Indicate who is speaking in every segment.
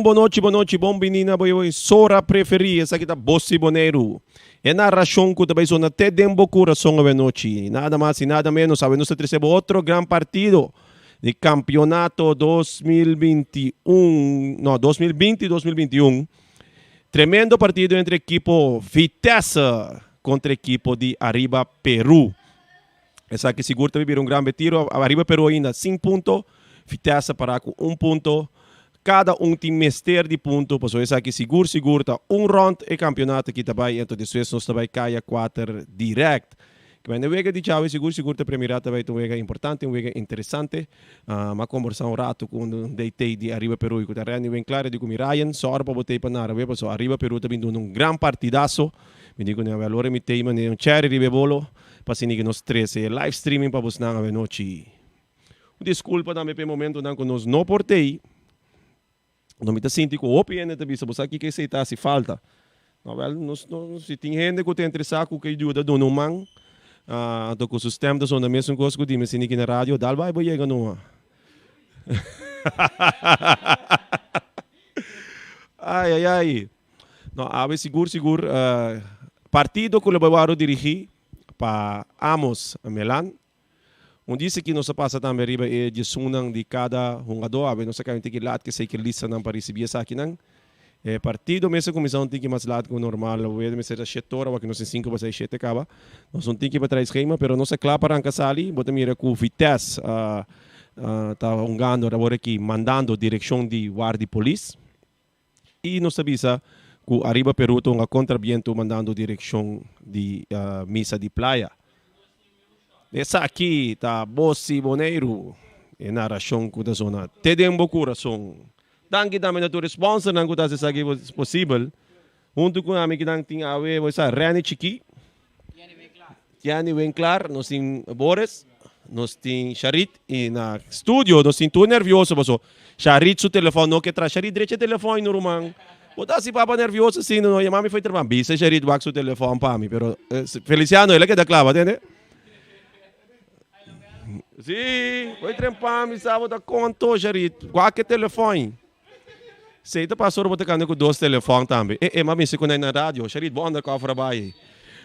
Speaker 1: Bonochi, bonochi, bon bini na bo emisora preferí. Esaki ta Bos di Boneiru. E narashon ku ta bai sona te den bo kurason awenochi. Nada mas i nada ménos, awe nos ta trese bo otro gran partido di kampionato 2021, no, 2020, 2021. Tremendo partido entre ekipo Vitesse kontra ekipo di Arriba Peru. Esaki sigur ta bira un gran betiro. Arriba Peru ainda sin punto, Vitesse para ku un punto. Kada un tin mester di punto, pasobra esaki sigur sigur ta un rond e kampionato aki ta bai, enton despues nos ta bai kaya kuater direct. Kibende wega di djawe sigur sigur ta premira ta bai ta un wega importante, un wega interesante. M'a kombersá un ratu ku un DT di Arriba Peru i ku ta Randy Winklar, e di ku mi Ryan, sòru pa bo tei pa nara web, pasobra Arriba Peru ta bin duna un gran partidaso. Mi di ku nan, awor mi tei manera un cherry riba e bolo pa asina ku nos trese e live streaming pa bosnan awenochi. Un diskulpa tambe pa e momentunan ku nos no por tei. No mi ta sinti ku hopi hende ta bisa, bo sa kiko esei ta hasi falta. No, wèl, nos no, si tin hende ku ta interesá ku ke yuda duna un man, anto ku su stèm ta sona mesun kos ku di mi sini ki na radio, dal bai bo yega numa. Ai, ai, ai. No, awe sigur, sigur, partido ku lo bai wòrdu dirigí pa Amos Melan. Un dise ki nos a pasa tambe riba e djesunnan di kada hungadó. Awe nos a kai un tiki lat kesei ke listanan pa risibí esakinan. E partido mester kuminsá un tiki mas lat ku normal. Awe mester ta shete ora, awor nos tin sinku pa seis shete kaba. Nos un tiki pa trae schema, pero nos a kla pa ranka sali. Bo ta mira ku Vitesse ta hungando awor aki mandando direkshon di wardi polis. I nos ta bisa ku ariba Peru ta hunga kontra bientu mandando direkshon di misa di playa. Esaki ta Bos di Boneiru, e narashon ku ta sona te den bo kurason. Danki tambe na tur e sponsornan ku ta hasi esaki posibel. Huntu ku ami kinan tin awe bo sa Renny Chikí, Tiany Winklar, nos tin Boris, nos tin Sharit y na studio nos tin tur nervioso paso Sharit su telefon no ke tra. Sharit drecha e telefon no ruman. Bo ta hasi papa nervioso asina no. Yama mi foi trabaha. Bisa Sharit wak su telefon pa mi pero Feliciano el a keda klaba tende. Si, foi trempa mi sa bo ta konto Sharit. Wak e telefon. Sei ta pasa ora bo ta kanda ku dos telefòn tambe. E e, m'a mester ku nan na radio. Sharit, bo undercover a bai ei.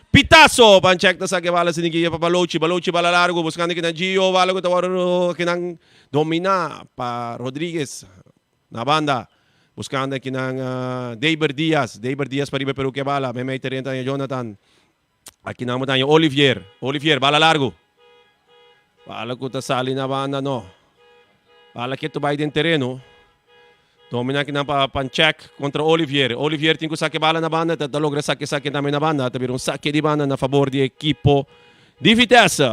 Speaker 1: Pitazo! Ban check ta sa ke bala sini guia pa Balochi. Balochi bala largu, buskando kinan Gio, bala ku ta wòrdu kinan dominá pa Rodriguez na banda. Buskando kinan Deiber Diaz. Deiber Diaz pariba pero ke bala. Meimei tereno ta Jonathan. Akinan bo ta haña Olivier. Olivier, bala largu. Bala ku ta sali na banda no. Bala ketu bai den tereno. Domina akinan pa Panchek kontra Olivier. Olivier tin ku sake bala na banda. Ta logra sake sake tambe na banda. Ta bira un sake di banda na fabor di ekipo di Vitesse.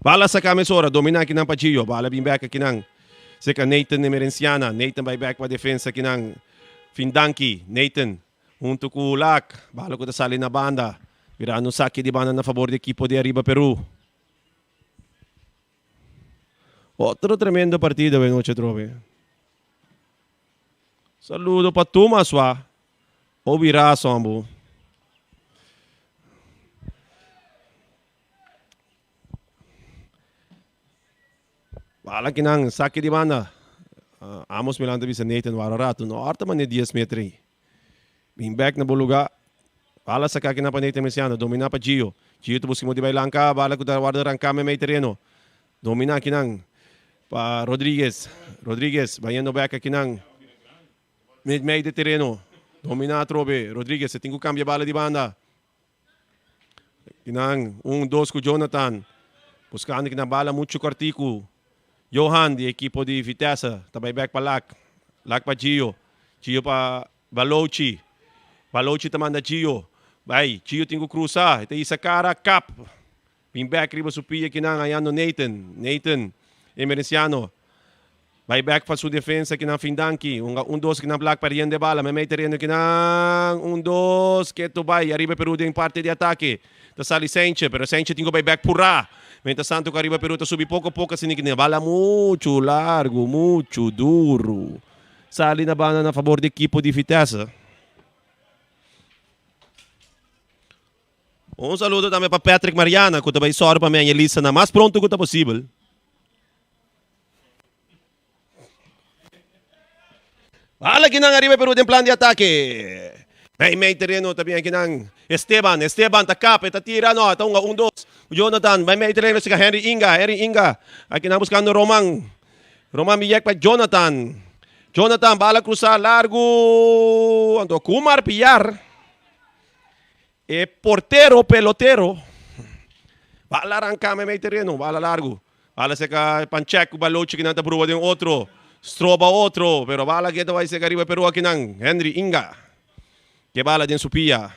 Speaker 1: Bala saka mesora. Domina akinan pa Gio. Bala bin bek akinan. Seka Nathan Emerenciana. Nathan bai bek pa defensa akinan. Fin danki, Nathan, huntu ku Lak, bala ku ta sali na banda, birando un saki di banda na fabor di ekipo di Ariba Peru. Otro tremendo partido awe nochi atrobe. Saludo pa Tumas wa. Obi rason bo. Bala kinan, saki di banda. Amos Milan ta bisa Nathan wara rato. No ora ta manda e dies meter ei. Bin bek na bo luga. Bala saka kinan pa Nathan Mesiano. Domina pa Gio. Gio ta buska modo di bai lanka. Bala ku ta warda ranka meimei tereno. Domina kinan pa Rodriguez. Rodriguez bayendo bek akinan. Meimei di tereno. Domina atrobe. Rodriguez e tin ku kambia bala di banda. Kinan un dos ku Jonathan. Buskando kinan bala muchu kortiku. Johan di ekipo di Vitesse ta bai bek pa Lak. Lak pa Gio. Gio pa Balochi. Balochi ta manda Gio. Bai, Gio tin ku krusa. E ta hisa kara, kap. Bin bek riba su pia kinan hayando Nathan. Nathan Emerenciano. Bai bek pa su defensa kinan fin danki. Hunga un dos kinan Black perdiendo e bala. Meimei tereno kinan un dos ketu bai ariba Peru den parti di atake. Ta sali Sentje pero Sentje tin ku bai bek purá. Mientras tanto ku ariba Peru ta subi poko poko asina kinan bala muchu largu muchu duru. Sali na banda na fabor di ekipo di Vitesse. Un saludo tambe pa Patrick Mariana ku ta bai sòru pa mi aña lista na mas pronto ku ta posibel. Bala kinan ariba Peru den plan di atake. Mei mei tereno ta bien kinan Esteban, Esteban ta kap, e ta tira, no, ta hunga un dos. Jonathan bai mei tereno sika Henry Inga, Henry Inga akinan buskando Roman. Roman Bijek pa Jonathan. Jonathan bala krusa largu anto Kumar Piar e portero pelotero bala ranka mei mei tereno bala largu. Bala seka Panchek ku Balochi kinan ta pruba den otro. Stroba otro, pero bala ke ta bai seka riba Peru akinan. Henry Inga ke bala den su pia.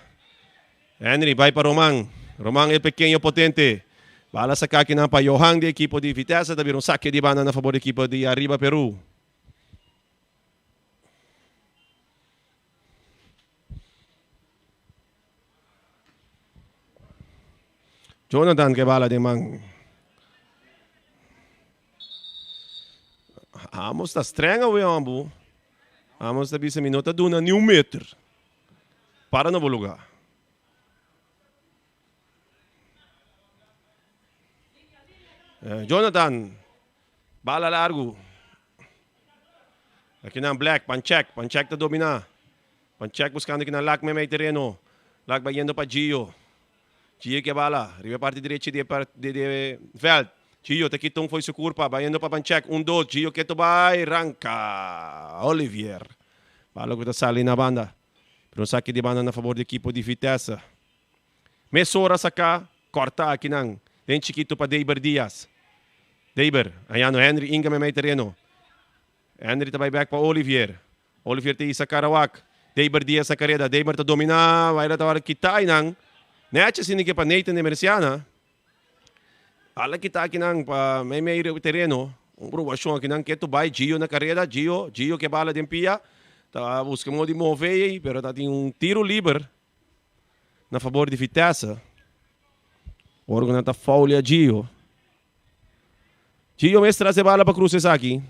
Speaker 1: Henry bai pa Roman. Roman el pequeño potente. Bala saka akinan pa Johan di ekipo di Vitesse. Ta bira un sake di banda na fabor di ekipo di Arriba Peru. Jonathan ke bala den man. Amos ta streng awe hombo. Amos ta bisa mi no ta duna ni un meter. Para na bo lugar. Jonathan, bala largo. Akinan Black, Panchek, Panchek ta domina. Panchek buscando akinan Lak mei mei tereno. Lak bayendo pa Gio. Gio ke bala, riba e parti derechi di e di di veld. Gio ta kita un fo'i su curpa, bayendo pa Panchek. Un dos, Gio keto bai, ranca Olivier. Bala cu ta sali na banda. Pero un saki di banda na fabor di ekipo di Vitesse. Mesora saká, kòrta akinan, den chikitu pa Deiber Diaz. Deiber, hañando Henry Inga meimei tereno. Henry ta bai bèk pa Olivier. Olivier ta hisa Karawak. Deiber Diaz na kareda. Deiber ta dominá, bai ta wòrdu kitá einan. Nèchi asina ke pa Nathan de Merciana. Ala kita akinan pa meimei tereno. Un probashon akinan ketu bai Gio na kareda. Gio, Gio ke bala den pia. Ta buska modo di move ei, pero ta tin un tiro liber. Na fabor di Vitesse. Ora ku nan ta foulia Gio. Gio mes tras e bala pa cruza esaki.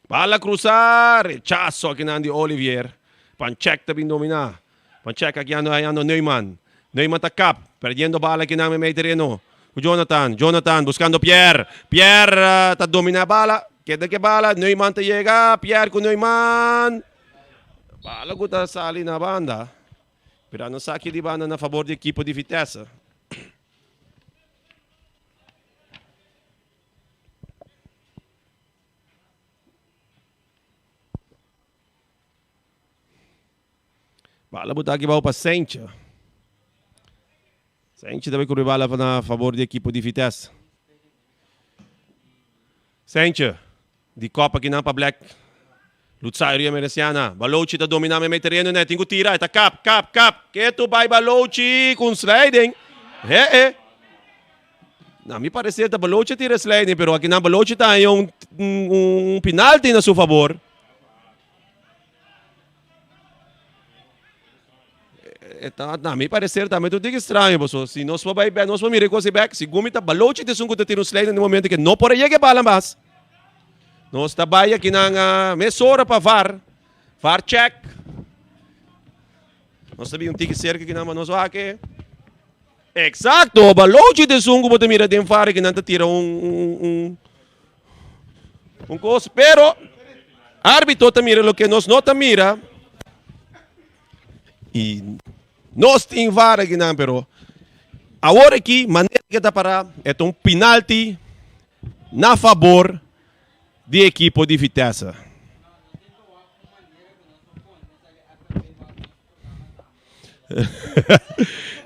Speaker 1: Bala cruza, rechazo akinan di Olivier. Panchek ta bin domina. Panchek aki ando hayando Neumann. Neumann ta kap, perdiendo bala akinan meimei tereno. Ku Jonathan, Jonathan buscando Pierre. Pierre ta domina bala. Keda ke bala, Neumann ta yega. Pierre ku Neumann. Bala ku ta sali na banda. Pero no saki di banda na fabor di ekipo di Vitesse. Bala buta aki bou pa Sentje. Sentje ta bai kuri bala na fabor di ekipo di Vitesse. Sentje, di kop akinan pa Black. Lutzario Emereciana. Balochi ta domina meimei tereno ne tin ku tira. E ta kap, kap, kap. Ketu bai Balochi ku un sliding. He e. Na mi parecer ta Balochi a tira e sliding, pero akinan Balochi ta haña un, un penalti na su fabor. E ta, na mi parecer tambe ta un tiki straño, paso si nos por bai bek, nos por mira e cos ei bek, segun mi ta Balochi ta esun cu ta tira un sliding den momento ke no por a yega e bala mas. Nos ta bai akinan a mesora pa VAR, VAR check. Nos ta bin un tiki cerca akinan pa nos wak e. Exacto, Balochi ta esun cu bo ta mira den VAR akinan ta tira un, un, un, un cos, pero arbitro ta mira loke nos no ta mira. Y nos tin VAR akinan, pero awor aki manera ke ta para e ta un penalti na fabor di ekipo di Vitesse.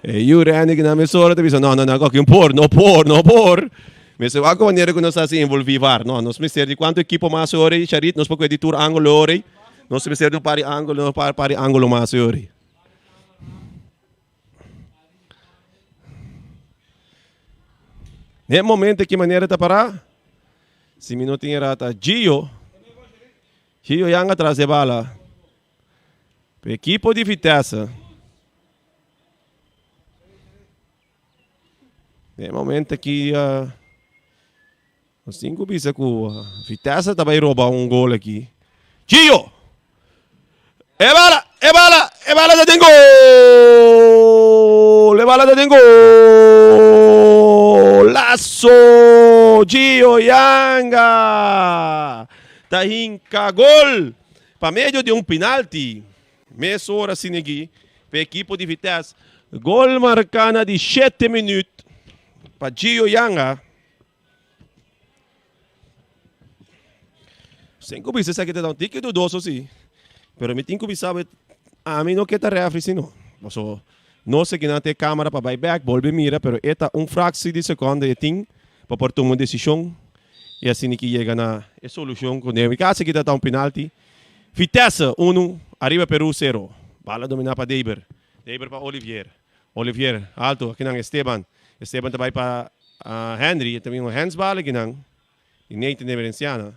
Speaker 1: E yu Randy kinan mesora ta bisa no no no koki un por no por no por. Mester wak manera ku nos ta hasi envolvi VAR. No, nos mester di kuantu ekipo mas ora ei, Charit, nos por kue di tur angulo ora ei. Nos mester di un par di angulo, un par di angulo mas ora ei. Ne momento ki manera ta para, si mi no tin erá ta Gio. Gio yanga tras de bala. Pa ekipo di Vitesse. Den momento aki nos tin ku bisa ku Vitesse ta bai roba un gol aki. Gio! E bala! E bala! E bala ta den gol! E bala ta den gol! Lasso! Gio Yanga! Ta hinka gol pa medio di un penalti. Mesora sinigi pa ekipo di Vitesse. Gol marká na di shete minüt pa Gio Yanga. Sin ku bisa esaki ta da un tiki dudoso si, pero mi tin ku bisa bo ami no ke ta refri si no. Paso no se kinan ta e kamera pa bai bek bolbe mira pero e ta un fractie di sekonde e tin pa por tuma un desishon y asina ki yega na e solucion cu den caso aki ta ta un penalti. Vitesse uno, Arriba Peru cero. Bala domina pa Deber. Deber pa Olivier. Olivier alto akinan Esteban. Esteban ta bay pa Henry. E ta bin un handsbal akinan di Nathan Emerenciana.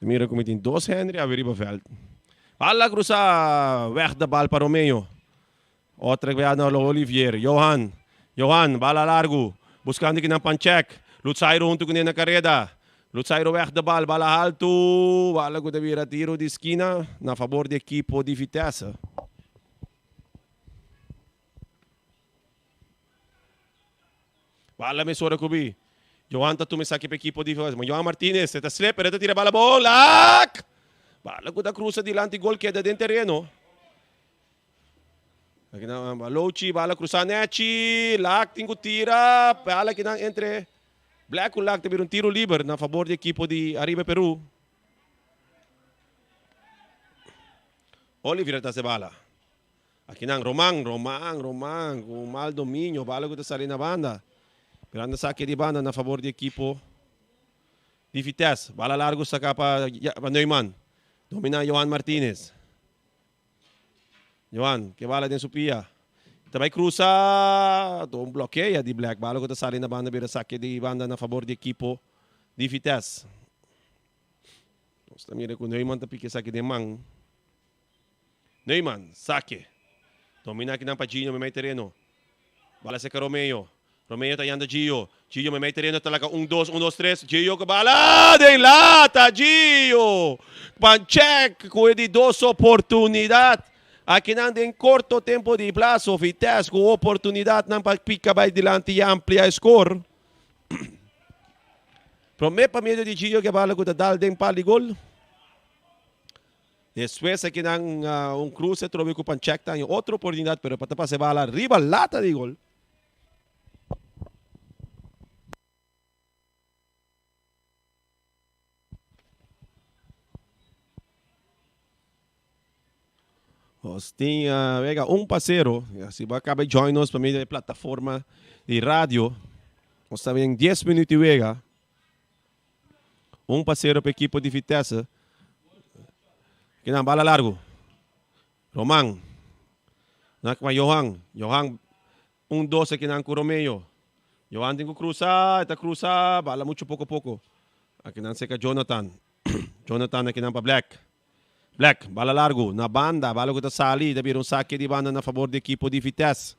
Speaker 1: Mira como tin dos Henry awe riba veld. Bala cruza, weg de bal pa Romeo. Otra vez na Olivier. Johan. Johan, bala largo. Buscando aki na Panchek. Lutzairo hunto cu na careda. Lutzairo weg de bal, bala alto. Bala cu ta bira tiro di skina na favor di ekipo di Vitesse. Bala mesora ku bi. Johan ta tuma esaki pa ekipo di Ma Johan Martinez e ta slip pero e ta tira bala bon. Lak! Bala ku ta krusa dilanti gol keda den tereno. Aki nan Balochi, bala krusa nechi. Lak tin ku tira. Bala kinan entre Black ku Lak ta bira un tiro liber na fabor di ekipo di Ariba Peru. Oliver ta hasi bala. Akinan Roman, Roman, Roman ku un mal dominio, bala ku ta sali na banda. Miranda sake di banda na fabor di ekipo di Vitesse. Bala largu saka pa pa Neumann. Domina Johan Martinez. Johan ke bala den su pia. Ta bai krusa, to un blokea di Black. Bala ku ta sali na banda bira sake di banda na fabor di ekipo di Vitesse. Nos ta mira ku Neumann ta piki esaki den man. Neumann, sake. Domina akinan pa Gino meimei tereno. Bala seka Romeo. Romeo ta yanda Gio. Gio meimei tereno ta laga un dos, un dos tres. Gio ku bala den lata Gio! Panchek ku e di dos oportunidat. Akinan den korto tempo di plaso Vitesse ku oportunidatnan pa pika bai dilanti i amplia e skor. Prome pa medio di Gio ke bala ku ta dal den pal di gol. Despues aki nan un cruce trobe cu Panchek ta haña otro oportunidad pero pa ta pasa e bala riba lata di gol. Nos tin wega un pa cero. Si bo a caba join nos pa medio di plataforma di radio, nos ta den dies minuut di wega. Un pa sero pa ekipo di Vitesse. Kinan bala largu. Roman. Nan pa Johan. Johan un dos akinan ku Romeo. Johan tin ku krusa, e ta krusa, bala muchu poko poko. Akinan seka Jonathan. Jonathan akinan pa Black. Black, bala largu, na banda, bala ku ta sali, ta bira un sake di banda na fabor di ekipo di Vitesse.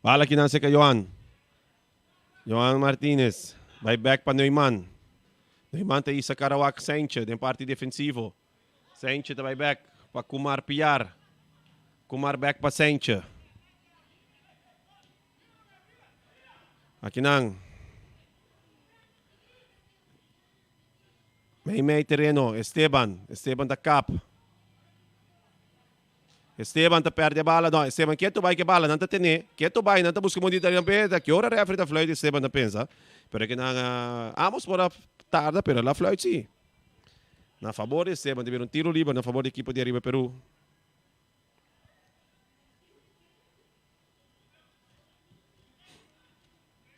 Speaker 1: Bala kinan seka Johan. Johan Martinez. Bai back pa Neumann. Neumann ta isa Karawak Saintje den parti defensivo. Saintje ta bai back pa Kumar Piar. Kumar back pa Saintje. Akinan. Mei mei tereno, Esteban. Esteban ta kap. Esteban ta perde bala. No, Esteban ketu bai ke bala. Nan ta tene. Ketu bai. Nan ta buska mon di italiano. Pe, ki ora referee ta fluit, Esteban ta pensa. Pero ke nan, Amos por a tarda, pero el a fluit si. Na fabor di Esteban. Ta bira un tiro liber na fabor di ekipo di Ariba Peru.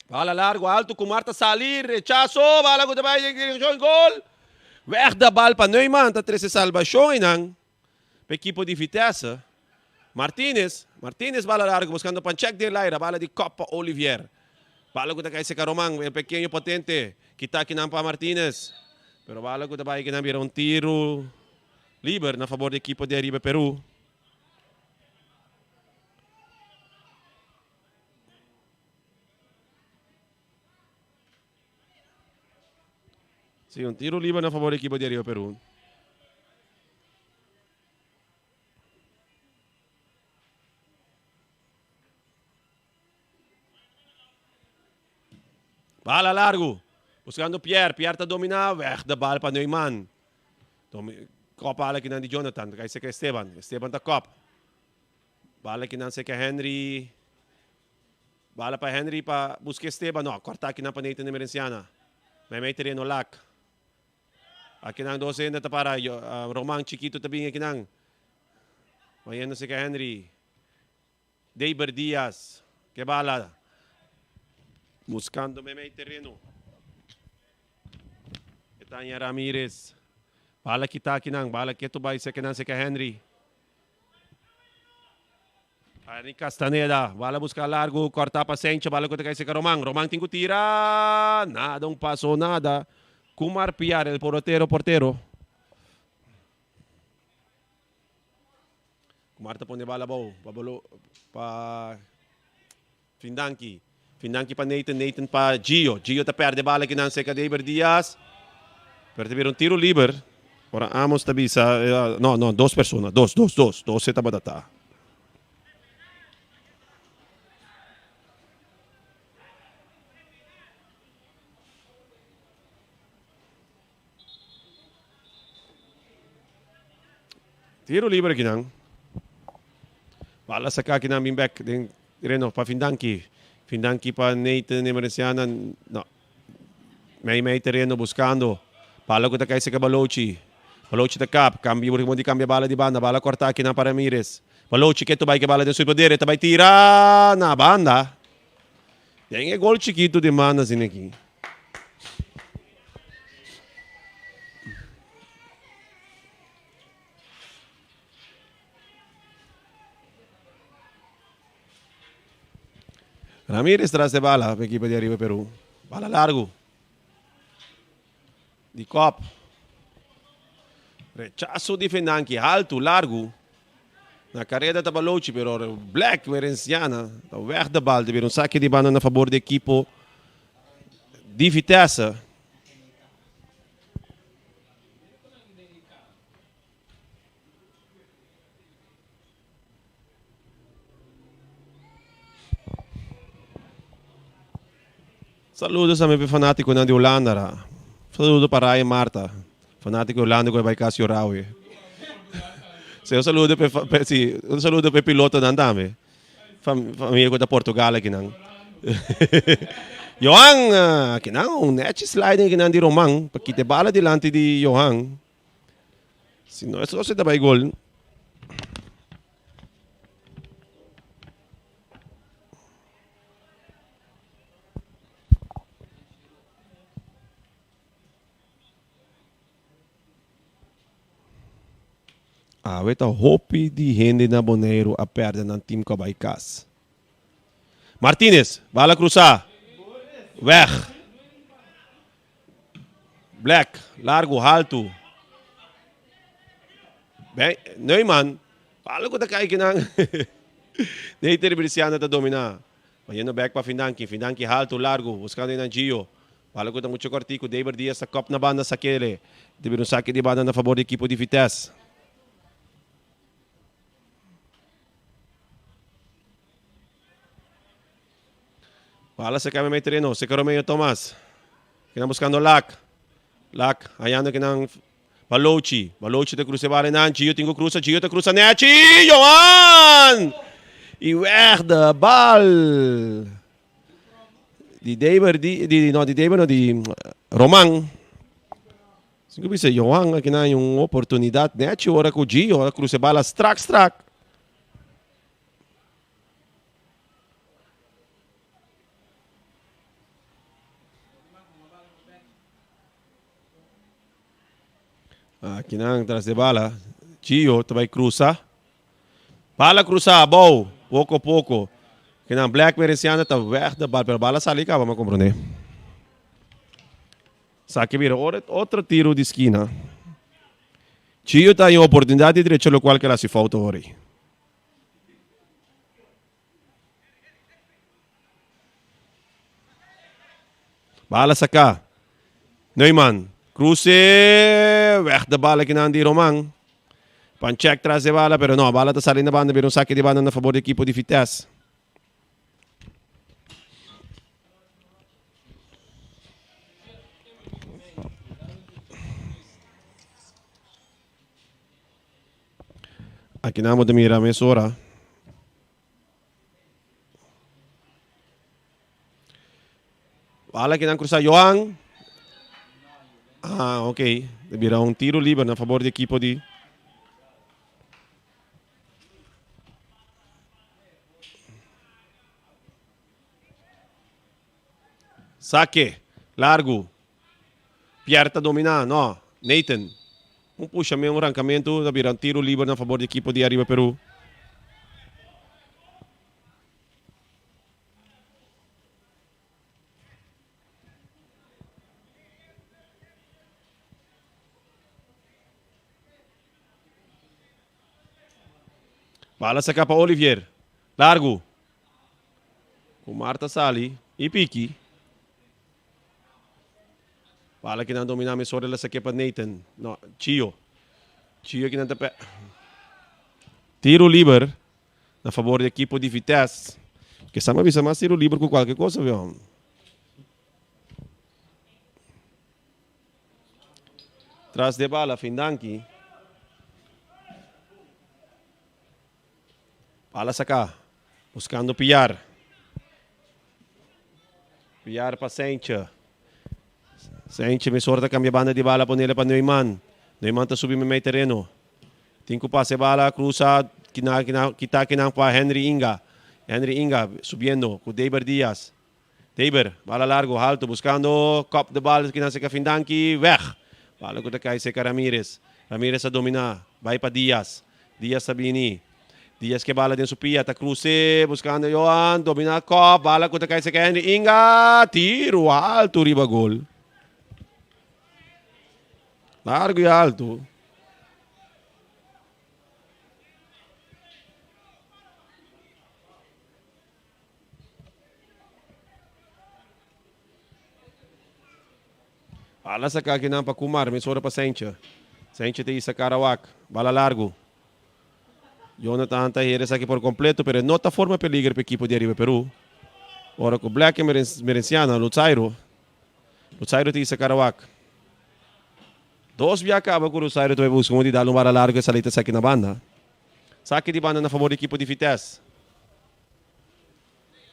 Speaker 1: Bala largo, alto, Kumar ta sali, rechazo, bala ku ta bai den direkshon, gol! Weg da bal pa Neumann, ta trese salbashon einan pa ekipo di Vitesse. Martinez, Martinez bala largo buskando Panchek den laira, bala di kop pa Olivier. Bala ku ta kai seka Roman, el pekeño potente, kita kinan pa Martinez. Pero bala ku ta bai kinan bira un tiru liber na fabor di ekipo di Ariba Peru. Si, un tiro liber na favor di ekipo di Ariba Peru. Bala largo. Buscando Pierre. Pierre ta domina. Weg de bal pa Neumann. Kop bala kinan di Jonathan. Kai seka Esteban. Esteban ta kop. Bala kinan seka Henry. Bala pa Henry pa busca Esteban. No, corta kinan pa Nathan Emerenciana. Meimei tereno lak. Akinan dos hende ta para. Roman Chiquito ta bin akinan. Bayendo seka Henry. Deiber Diaz ke bala buscando meimei tereno. Etania Ramirez. Bala kita akinan. Bala ketu bai sekenan seka Henry. Henry Castaneda. Bala busca largo. Corta pa Sencho. Bala kuta kai seka Roman. Roman tin ku tira. Nada un paso nada. Kumar Piar el portero portero. Kumar ta pone bala abou pa bolo pa Findanki. Findanki pa Nathan, Nathan pa Gio. Gio ta perde bala kinan serka Deber Diaz. Pero ta bira un tiro liber. Ora Amos ta bisa, no, no, dos persona, dos, dos, dos, dos e tabata ta. Tiro liber akinan. Bala saka akinan bin bek den tereno pa Findanki. Findanki pa Nathan Emerenciana. No. Mei mei tereno buscando. Bala ku ta kai seka Balochi. Balochi ta kap. Cambio por di cambia bala di banda. Bala korta akinan pa Ramirez. Balochi ketu bai ke bala den su poder. Ta bai tira na banda. Den e gol chikitu di manda asina aki. Ramirez tras de bala pa ekipo di Ariba Peru. Bala largu. Di kop. Rechaso di Fenanki, haltu, largu. Na kareda ta Balochi, pero Black Merenciana ta weg de bal. Ta bira un sake di banda na fabor di ekipo di Vitesse. Saludos tambe pa e fanaticonan di Hulanda ra. Saludo pa Ryan Marta, fanatico di Hulanda cu a bay cas yora awe. Si, un saludo pa e, si, un saludo pa e pilotonan tambe. Famia cu ta Portugal akinan. Johan, akinan un nechi sliding akinan di Roman pa kita e bala dilanti di Johan. Si no es ta bay gol. Awe ta hopi di hende na Boneiru a perde nan team ku a bai kas. Martinez, bala krusa. Weg. Black, largu, haltu. Ben, Neumann, bala ku ta kai kinan. Neiter Briciano ta dominá. Bayendo bek pa Findanki. Findanki haltu, largu, buskando einan Gio. Bala ku ta mucho kòrtiku. Deber Diaz ta kòp na banda sakele. Ta bira un sake di banda na fabor di ekipo di Vitesse. Bala se cambia medio terreno. Seca Romeo Thomas. Kinan buscando Lak. Lak hallando kinan Balochi. Balochi ta cruza bala nan. Gio tin cu cruza. Gio ta cruza nechi. Johan! Y weg de bal. Di Deber, di, di, no, di Deber no, di Roman. Sin cu bisa Johan aki nan un oportunidad nechi ora cu Gio a cruza bala strak strak. Aki nan tras de bala. Gio ta bai cruza. Bala cruza abou. Poco poco. Aki nan Black Mereciano ta weg de bal. Pero bala sali caba mi a comprende. Saki bira otro tiro di skina. Gio ta haña oportunidad di drecha locual ke el haci fout awor ei. Bala saká. Neumann. Kruse, weg de bal akinan di Roman. Panchek tras de bala, pero no, bala ta sali na banda, bira un sake di banda na fabor di ekipo di Vitesse. Akinan bo ta mira mesora. Bala kinan cruza Johan. Ah, ok. Ta bira un tiro liber na favor di equipo di Saque. Largo. Pierre ta domina. No. Nathan. Un pushamento, un rancamento. Ta bira un tiro liber na favor di equipo di Arriba Peru. Bala saca pa Olivier. Largo. Kumar ta sali y piki. Bala kinan domina mesora el a sake pa Nathan. No, Chio. Chio kinan ta pe. Tiro liber na favor di ekipo di Vitesse. Ke sa mi a bisa mas tiro liber ku kualke kosa vio. Tras de bala, Findanki. Bala saka, buskando Piar. Piar pa Seintje. Seintje mesora ta kambia banda di bala ponele pa Neumann. Neumann ta subi memei tereno. Tin ku pasa e bala, krusa, kina, kina, kita kinan pa Henry Inga. Henry Inga subiendo ku Deber Diaz. Deber, bala largo, halto, buskando kop de bal kinan seka Findanki, weg! Bala ku ta kai seka Ramirez. Ramirez a domina, bai pa Diaz. Diaz ta bini. Diaz ke bala den su pia, ta kruse, buskando Johan, domina kop, bala ku ta kai seka Henry Inga, tiru halto riba gol. Largo i halto. Bala saka akinan pa Kumar, mesora pa Sentje. Sentje ta isa Karawak. Bala largu. Jonathan ta hera esaki por kompleto, pero e no ta forma peliger pa ekipo di Ariba Peru. Ora ku Black e Merenciana, Luzairo. Luzairo ta isa Karawak. Dos bia kaba ku Luzairo ta bai buska un di dal un bala largu e sali ta saki na banda. Saki di banda na fabor di ekipo di Vitesse.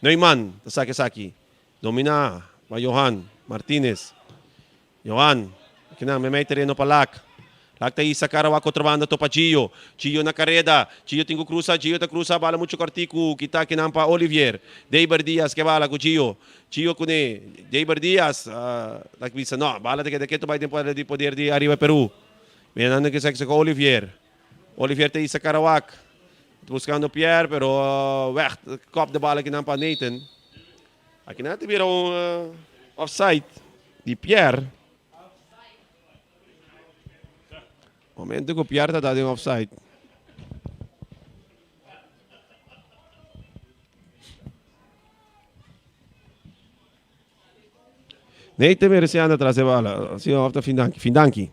Speaker 1: Neumann ta saka esaki. Dominá pa Johan Martinez. Johan, kinan meimei tereno pa Lak. Lak ta hisa kara wak otro banda topa Gio. Gio na kareda. Gio tin ku krusa. Gio ta krusa bala muchu kòrtiku. Kita kinan pa Olivier. Deiber Diaz ke bala ku Gio. Gio kuné. Deiber Diaz ta bisa no. Bala ta keda ketu bai den poder di poder di Ariba Peru. Mira nan ke sek sek Olivier. Olivier ta hisa kara wak. Buscando Pierre, pero weg, kop de bal akinan pa Nathan. Akinan ta bira un offside di Pierre. Momento ku Pierre ta den offside. Nathan merece anda tras de bala. Si of ta Findanki. Findanki.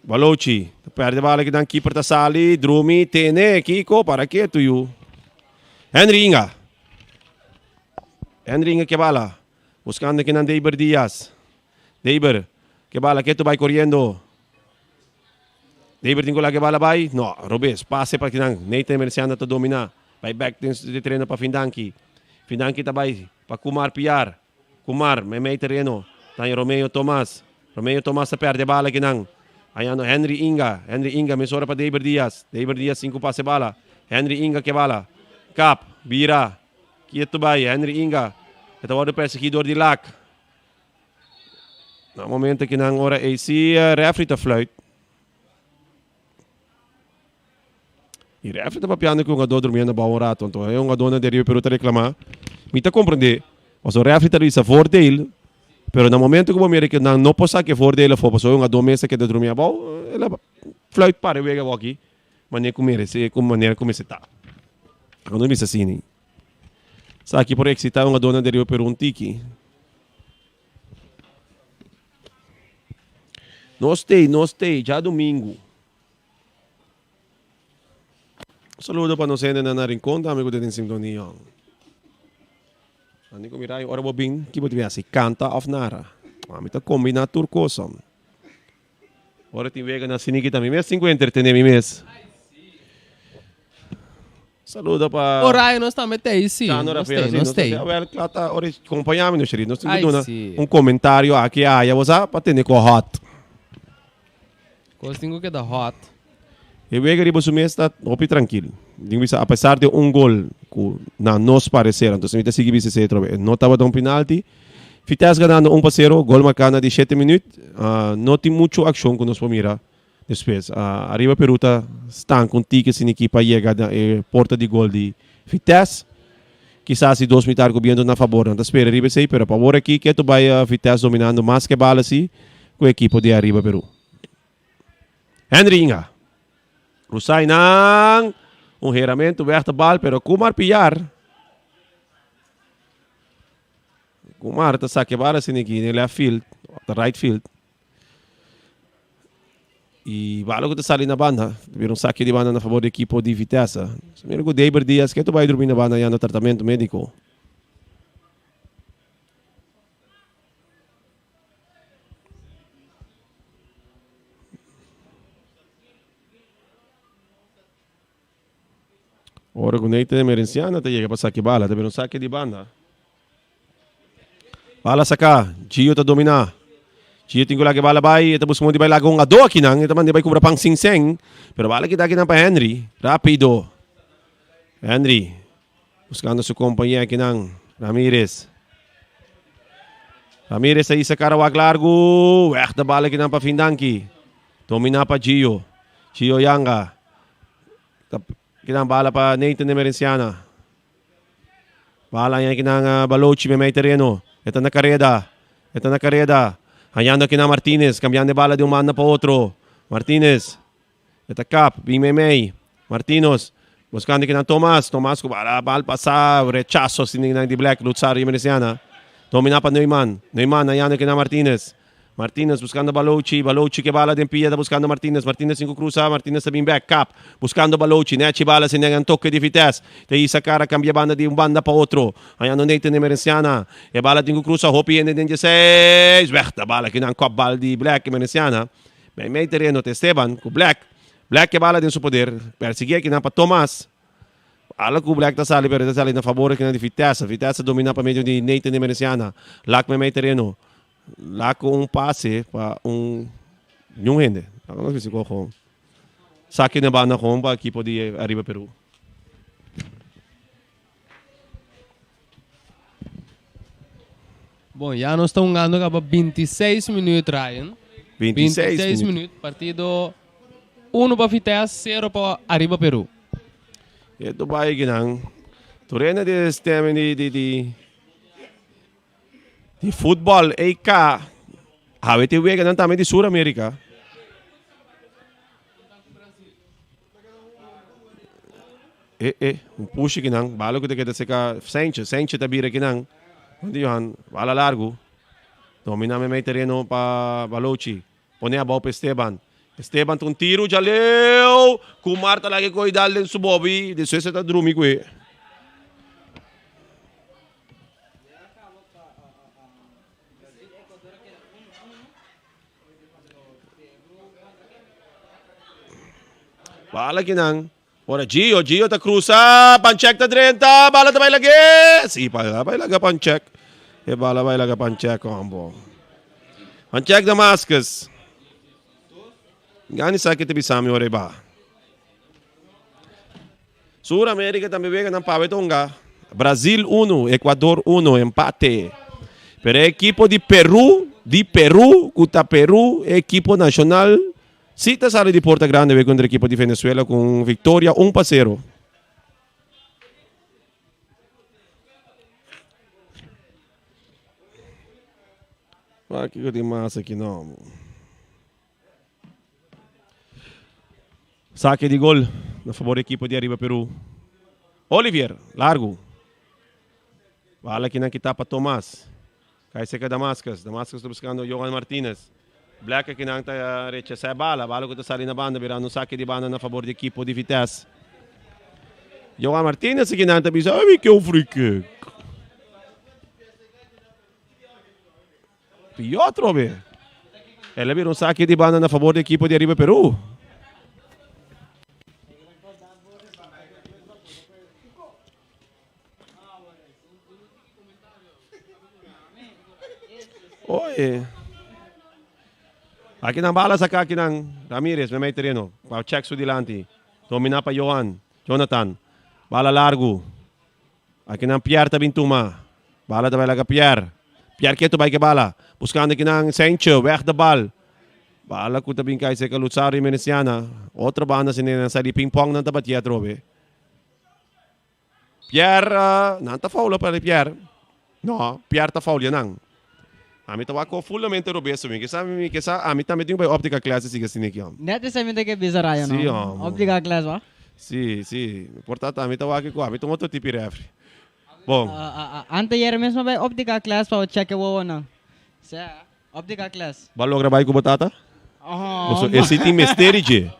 Speaker 1: Balochi ta perde bala kinan keeper ta sali drumi tene kiko para ketu yu Henry Inga Henry Inga ke bala buscando kinan Deiber Diaz Deiber ke bala ketu bai coriendo Deiber tin ku laga e bala bai no robes pase pa kinan Nathan Emerciano ta domina bai back den de tereno pa Findanki Findanki ta bai pa Kumar Piar Kumar, meimei tereno, ta haña Romeo Thomas. Romeo Thomas ta perde bala akinan. Hañando Henry Inga. Henry Inga mesora pa Deiber Diaz. Deiber Diaz sin ku pasa e bala. Henry Inga ke bala. Kap, bira. Kieto bai, Henry Inga. E ta wòrdu persiguí dor di Lak. Na momento akinan ora ei si refri ta fluit. Y refri ta papiando cu e hungador durmiendo abao un rato. Anto e hungadornan di Ariba Peru ta reclama. Mi ta comprende. Pasobra refri ta bisa voordeel. Pero na momento cu bo mira cu nan no por saca e voordeel afo pasobra e hungador mes ta keda drumi abao, el a fluit para e wega awor aki manera cu merece, cu manera cu mester ta. Awo no bisa asina. Esaki por excita e hungadornan di Ariba Peru un tiki. Nos t'ei, nos t'ei, djadumingu. Un saludo pa nos hendenan na Rincon tambe ku ta den sintonia. Andi ku mira ora bo bin, ki bo ta bin hasi? Kanta òf nara? Ami ta kombiná tur kos. Ora tin wega na siniki ta mi mes tin ku entretené mi mes. Saludo pa.
Speaker 2: Orayo nos tambe t'ei si.
Speaker 1: Chano
Speaker 2: Nos
Speaker 1: Rafael,
Speaker 2: t'ei,
Speaker 1: si,
Speaker 2: nos
Speaker 1: nos ta
Speaker 2: t'ei.
Speaker 1: Awel, kla ta ora kompañá mi no Sherry, nos tin ku
Speaker 2: Ai,
Speaker 1: duna
Speaker 2: si.
Speaker 1: un komentario aki aya, bo sa, pa tene ku hot.
Speaker 2: Kos tin ku keda hot.
Speaker 1: E wega riba su mes ta hopi trankil. Tin ku bisa apesar di un gol ku na nos parecer, anto si mi ta sigui bisa esei atrobe, e no tabata un penalti. Vitesse ganando un pa sero, gol marká na di shete minüt. No tin muchu akshon ku nos por mira despues. Ariba Peru ta stanka un tiki sin ekipa yega na e porta di gol di Vitesse. Kisas di dos mitar ku bientu na fabor nan ta spera riba esei, pero pa awor aki ketu bai Vitesse dominando mas ke bala si ku e ekipo di Ariba Peru. Henry Inga. Rusai nan. Un heramentu weg ta bal, pero Kumar Pillar. Kumar ta sake bal asina aki den left field, the right field. Y bala ku ta sali na banda. Bira un sake di banda na favor di ekipo di Vitesse. Mira ku Deber Diaz ke ta bai drumi na banda yando tratamentu mediko. Ora ku Nathan Emerenciana ta yega pa saki bala, ta bira un sake di banda. Bala saka, Gio ta dominá. Gio tin ku laga e bala bai, e ta buska modo di bai laga un ado akinan, e ta manda e bai kubra pan sin sen, pero bala kita akinan pa Henry, rapido. Henry Buscando su compañía akinan, Ramirez. Ramirez a hisa cara wak largo. Weg de bal akinan pa Findanki. Domina pa Gio. Gio Yanga. Kinan bala pa Nathan Emerenciana. Bala haña kinan ah, Balochi memei tereno. E ta na careda. E ta na careda. Hañando akinan Martinez. Cambiando e bala di un banda pa otro. Martinez. E ta kap, bin meimei. Martinos, buskando kinan Thomas. Thomas ku bala bal pasa, rechaso sin kinan di Black, Lutsar Jimenez-Yana. Domina pa Neumann. Neumann hayando kinan Martinez. Martinez buskando Balochi. Balochi ke bala den pia ta buskando Martinez. Martinez tin ku krusa, Martinez ta bin bek. Kap, buskando Balochi. Nechi bala sin nan toke di Vitesse. Ta hisa kara kambia banda di un banda pa otro. Hayando Nathan Emerenciana. E bala tin ku krusa hopi hende den dieseis. Weg ta bala kinan kop bal di Black Emerenciana. Meimei tereno ta Esteban ku Black. Black ke bala den su poder. Persiguí akinan pa Thomas. Ala ku Black ta sali pero e ta sali na fabor akinan di Vitesse. Vitesse ta dominá pa medio di Nathan Emerenciana. Lak meimei tereno. Lak ku un pase pa un niun hende. Laga nos bisa ku Saki na banda kon pa ekipo di Ariba Peru.
Speaker 2: Bon, ya nos ta hungando caba 26 minuut, Ryan.
Speaker 1: 26
Speaker 2: 26
Speaker 1: minuut.
Speaker 2: minuut. Partido 1 pa Vitesse, 0 pa Arriba Peru.
Speaker 1: E Dubai kinan. Torena di stem di di di di futbol EK. Awe te wega nan tambe di Sur America. E e, un pushi kinan, bala ku ta keda seka Sanchez, Sanchez ta bira kinan, Onde Johan, bala largu, domina meimei tereno pa Balochi, pone abou pa Esteban, Esteban ta un tiru djaleu, Kumar ta laga e koi dal den su bobi, despues e ta drumi ku e. Bala kinan. Ora Gio, Gio ta cruza, Panchek ta drenta, bala ta bai lag'é. Si, bala bai laga Panchek. E bala bai laga Panchek, hombo. Panchek Damascus. Gani sa ke ta bisa mi ora e ba. Sur America tambe wega nan pawe tonga. Brasil 1, Ecuador 1, empate. Pero e equipo di Peru, di Peru, ku ta Peru, e equipo nacional Si ta sali di Porta Grande bay contra ekipo di Venezuela cu un victoria un pa cero. Wak kiko tin mas aki no. Sake di gol na favor di ekipo di Ariba Peru. Olivier, largo. Bala kinan kita pa Thomas. Kai seca Damascus. Damascus ta buscando Johan Martinez. Black akinan ta rechasá e bala. Bala ku ta sali na banda birando un sake di banda na fabor di ekipo di Vitesse. Johan Martinez akinan ta bisa, Ami ke un free kick. Pió atrobe. El a bira un sake di banda na fabor di ekipo di Ariba Peru. Oye. Aki nan bala saka aki nan. Ramirez me mei tereno. Pa check su dilanti. Domina pa Johan. Jonathan. Bala largu. Aki nan Pierre ta bin tuma. Bala ta bai laga Pierre. Pierre ketu bai ke bala. Buscando aki nan Sentje. Weg de bal. Bala ku ta bin kai seka Lutsaro y Meneciana. Otro banda si nan sa di ping pong nan ta batia atrobe. Pierre, nan ta foula pa Pierre. No, Pierre ta foulia nan. Ami ta wak fulamente robes mi ke sa mi ke sa ami tambe tin ku bai optica class siga asina aki hom.
Speaker 3: Net esei mi ta ke bisa rayo no.
Speaker 1: Si hom.
Speaker 3: Optica class wa.
Speaker 1: Si, si. Por ta ami ta wak ku ami ta un otro tipo refri. Bon.
Speaker 3: Anteayer mes mi a bai optica class pa check e wowonan. Sea, optica class.
Speaker 1: Bo a logra bai ku bo tata?
Speaker 3: Oh.
Speaker 1: Pasobra esei tin mester di dje.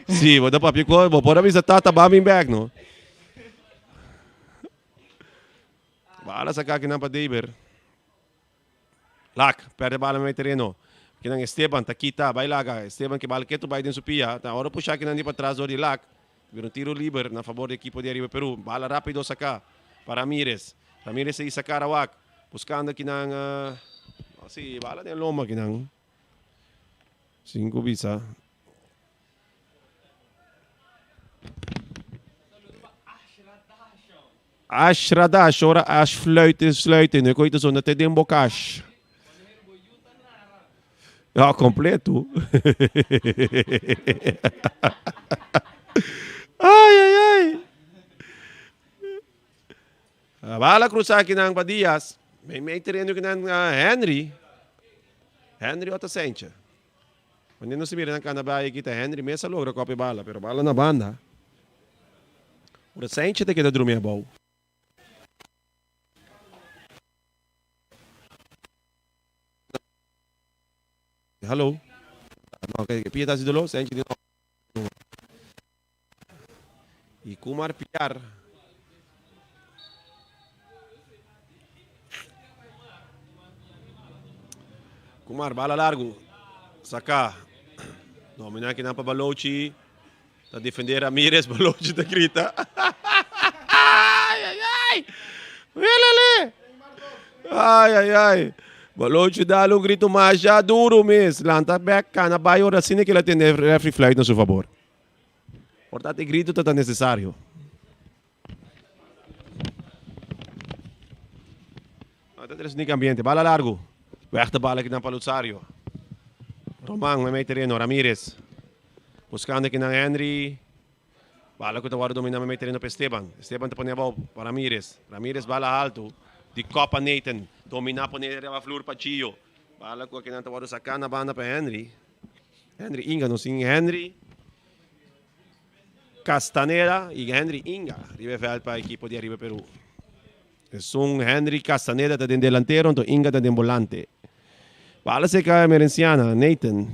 Speaker 1: Si, bo ta papia ku bo por a bisa tata ba bin bek no. Bala saka akinan pa Deber. Lak, perde bala mei tereno. Kinan Esteban ta kita, bai laga. Esteban ke bala ketu bai den su pia. Ta ora pusha kinan di patras dor di Lak. Bira un tiro liber na fabor di ekipo di Ariba Peru. Bala rapido saka pa Ramirez. Ramirez a isa kara wak. Buskando kinan, si, bala den lomba kinan. Sin ku bisa. Ash radash ora ash fluit en sluit en e koe ta zona te den bo kash. Ja, completo. Ai, ai, ai. Bala cruza akinan pa Diaz. Mei mei tereno kinan Henry. Henry ota Senche. Wanneer nos ta mira nan cana bay aki ta Henry mes a logra copia bala, pero bala na banda. Ora Saintje ta keda drumi abou. Hallo. No, ke pia ta hasi doló? Saintje di no. Y Kumar Piar. Kumar, bala largo. Saca. Domina kinan pa Balochi. Ta defende Ramirez. Balochi ta grita. Ay, ay, ay. Wilele. Ay, ay, ay. Balochi dale un grito masha duro mes. Lanta bek, cana bay ora asina que la tende referee fluit na su favor. Por ta e grito ta ta necesario. Ta tres nik ambiente. Bala largo. Weg de bala kinan pa Luzario. Roman mei mei tereno. Ramirez. Buscando kinan Henry. Bala ku ta wòrdu dominá mei mei tereno pa Esteban. Esteban ta pone abou pa Ramirez. Ramirez bala alto. Di kòp pa Nathan. Dominá pone riba flur pa Chio. Bala ku akinan ta wòrdu saká na banda pa Henry. Henry Inga nos tin Henry Castaneda y Henry Inga riba e veld pa ekipo di Ariba Peru. Esun Henry Castaneda ta den delantero anto Inga ta den bolante. Bala seka Emerenciana, Nathan.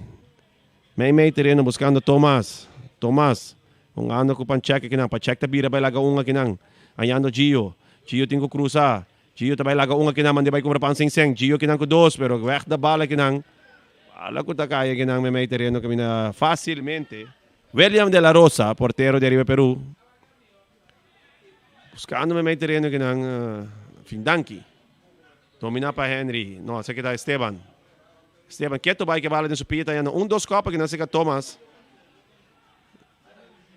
Speaker 1: Mei mei tereno buscando Thomas. Thomas hungando cu Panchek akinan. Panchek ta bira bay laga un akinan. Añando Gio. Gio tin cu cruza. Gio ta bay laga un akinan mande bay cumpra pan sin sen. Gio akinan cu dos pero weg da bala akinan. Bala cu ta cay akinan memey tereno caminda facilmente. William de la Rosa, portero di Ariba Peru, buscando memey tereno akinan Findanki. Domina pa Henry. No, esaki ta Esteban. Esteban keto bay ke bala den su pia ta yanda un dos kop akinan cerca Thomas.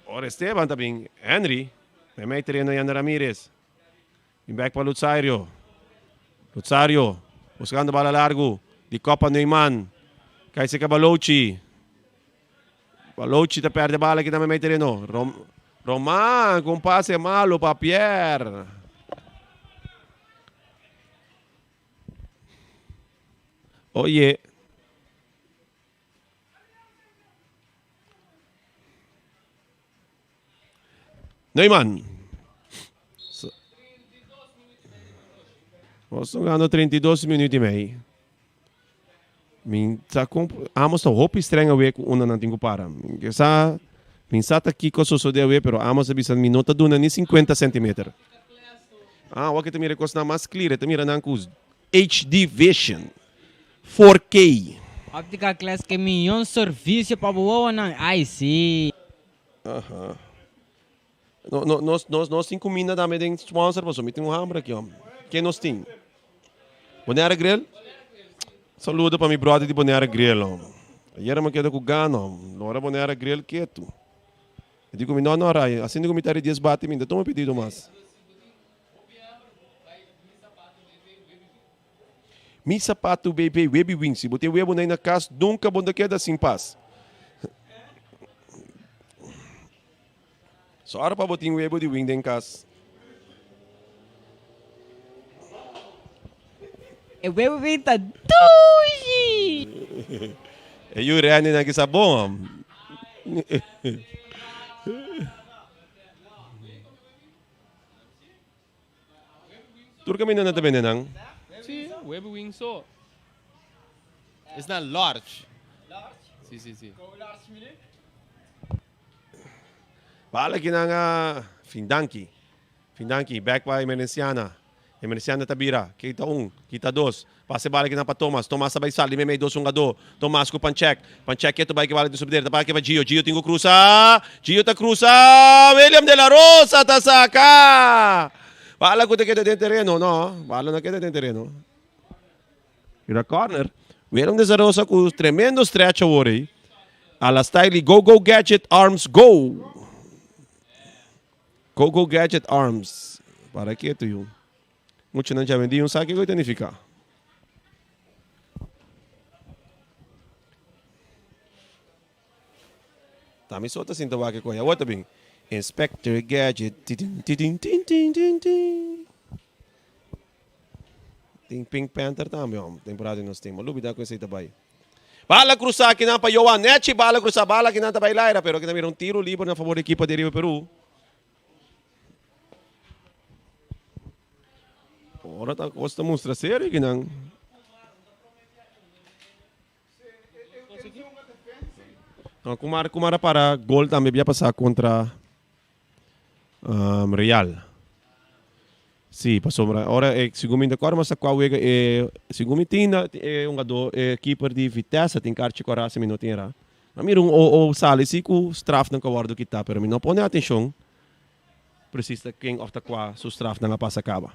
Speaker 1: Ora Esteban ta bin Henry. Memey tereno yanda Ramirez. Bin bek pa Lutzario. Lutzario buscando bala largo di Copa Neumann. Cay seca Balochi. Balochi ta perde bala aki tambe mey tereno. Rom Roman cu un pase malo pa Pierre. Oye. Neumann. Nos ta gana 32 minuut y mei. Mi sa kon Amos ta hopi streng awe ku unda nan tin ku para. Mi ke sa, mi sa ta kiko a sosode awe, pero Amos a bisa mi no ta duna ni sinkuenta sentimeter. Ah, awor ke ta mira e kosnan mas klir, e ta mira nan ku HD vision, 4K.
Speaker 3: Optica Class ke miyon servisio pa bo wowonan, ai si.
Speaker 1: Aha. No, no, nos, nos, nos tin kuminda tambe den sponsor, pasobra mi tin un hamber aki, hòm. Ke nos tin? Bonaire Grill? Saludo pa mi bròder di Bonaire Grill, hòm. Ayera mi a keda ku gana, hòm. Lora Bonaire Grill ketu. E di ku mi, no, no, Ray, asina ku mi ta ri dies bati, mi no ta tuma pedido mas. Mi sapatu bebe webi win. Si bo tin webo na kas, nunka bo no ta keda sin pas. Sòru pa bo tin webo di win den kas.
Speaker 3: E webo win ta dushi!
Speaker 1: E yu Renny nan kisa bon. Tur kaminda nan ta bende nan.
Speaker 2: Si, webo win so. Esnan large. Si, si, si.
Speaker 1: Bala ki nan a Findanki. Findanki, bek pa Emerenciana. Emerenciana ta bira, kita un, kita dos. Pasa e bala ki nan pa Thomas. Thomas ta bai sali meimei dos hungadó. Thomas ku Panchek. Panchek ketu bai ki bala den su bidera. Ta para ki pa Gio. Gio tin ku krusa. Gio ta krusa. William de la Rosa ta saka. Bala ku ta keda den tereno. No, bala no keda den tereno. Mira corner. Willem de Zarosa ku tremendo stretch awor ei. A la style di Go Go Gadget Arms Go. Go Go Gadget Arms. Para ketu yu. Muchanan dja bendi un sa kiko ta nifiká. Ta mi so ta sinta wak e koe. Awor ta bin. Inspector Gadget. Titin titin tin tin tin tin. Tin Pink Panther tambe hom. Temporada di nos tin. Bo lubida ku esei ta bai. Bala krusa akinan pa Johan Nechi. Bala krusa. Bala akinan ta bai laira. Pero akinan mira un tiro liber na fabor di ekipo di Riba Peru. Ora ta kos ta mustra serio akinan. No, Kumar, Kumar a para gol tambe bia pasá kontra um, Real. Sí, pasobra ora e segun mi ta kòrda mas ta kua wega e segun mi tin e hungadó e keeper di Vitesse tin karchi kòrá si mi no tin erá. Ma mira un o o sali si ku strafnan ku a wòrdu kitá pero mi no pone atenshon presis ta ken òf ta kua su strafnan a pasa kaba.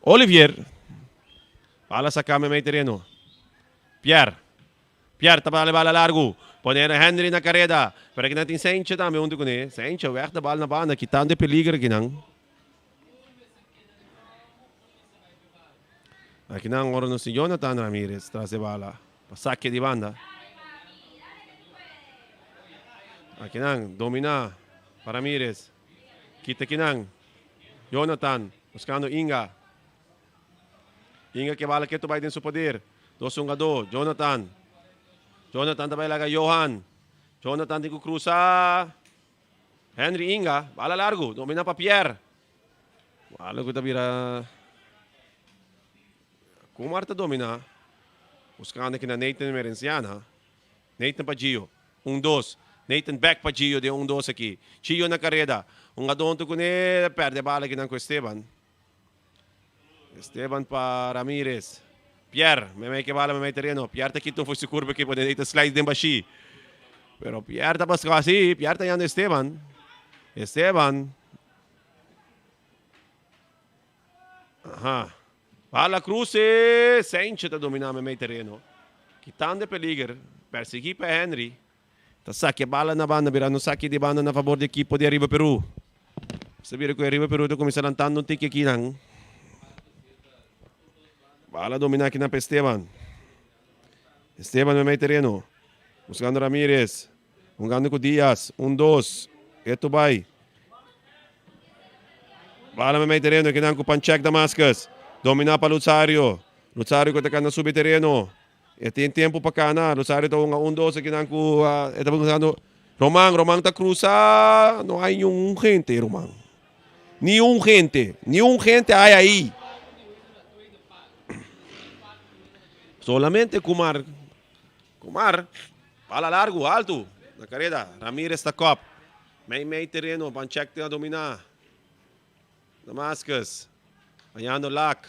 Speaker 1: Olivier. Bala saca memey tereno. Pierre. Pierre ta bala bala largu. Pone na Henry na careda. Pero akinan tin Sentje tambe hunto cune. Sentje weg de bal na banda kitando e peliger akinan. Akinan ora nos tin Jonathan Ramirez tras de bala. Pa sake di banda. Akinan domina pa Ramirez. Kita akinan. Jonathan buscando Inga. Inga ke bala ketu bai den su poder. Dos hungadó. Jonathan. Jonathan ta bai laga Johan. Jonathan tin ku krusa. Henry Inga. Bala largu. Domina pa Pierre. Bala ku ta bira. Kumar ta domina. Buscando aki na Nathan Merenciana. Nathan pa Gio. Un dos. Nathan bek pa Gio den un dos aki. Gio na kareda. Un adonto kuné perde bala akinan ku Esteban. Esteban pa Ramirez. Pierre, memei ke bala memei tereno. Pierre ta kita un fosi kurva aki pone Nathan slide den bashi. Pero Pierre ta baska si, Pierre ta yanda Esteban. Esteban. Aha. Bala cruce. Saintje ta domina memei tereno. Kitando e peliger. Persegui pa Henry. Ta sakia bala na banda, birando saki di banda na fabor di ekipo di Ariba Peru. Sa bira ku Ariba Peru ta kuminsá lantando un tiki akinan. Bala dominá akinan pa Esteban. Esteban memei tereno. Buskando Ramirez. Hungando ku Diaz. Un dos. Eto bai. Bala memei tereno akinan ku Panchek Damascus. Dominá pa Luzario. Luzario ku ta kanda subi tereno. E tin tempu pa kana. Rosario ta hunga un dos akinan ku e ta buscando Roman. Roman ta cruza. No hay ni un gente, Roman. Ni un gente. Ni un gente hay ahí. Solamente Kumar. Kumar. Bala largu, altu. Na kareda. Ramirez ta kop. Mei mei tereno. Panchek tin a dominá. Damascus. Hañando Lak.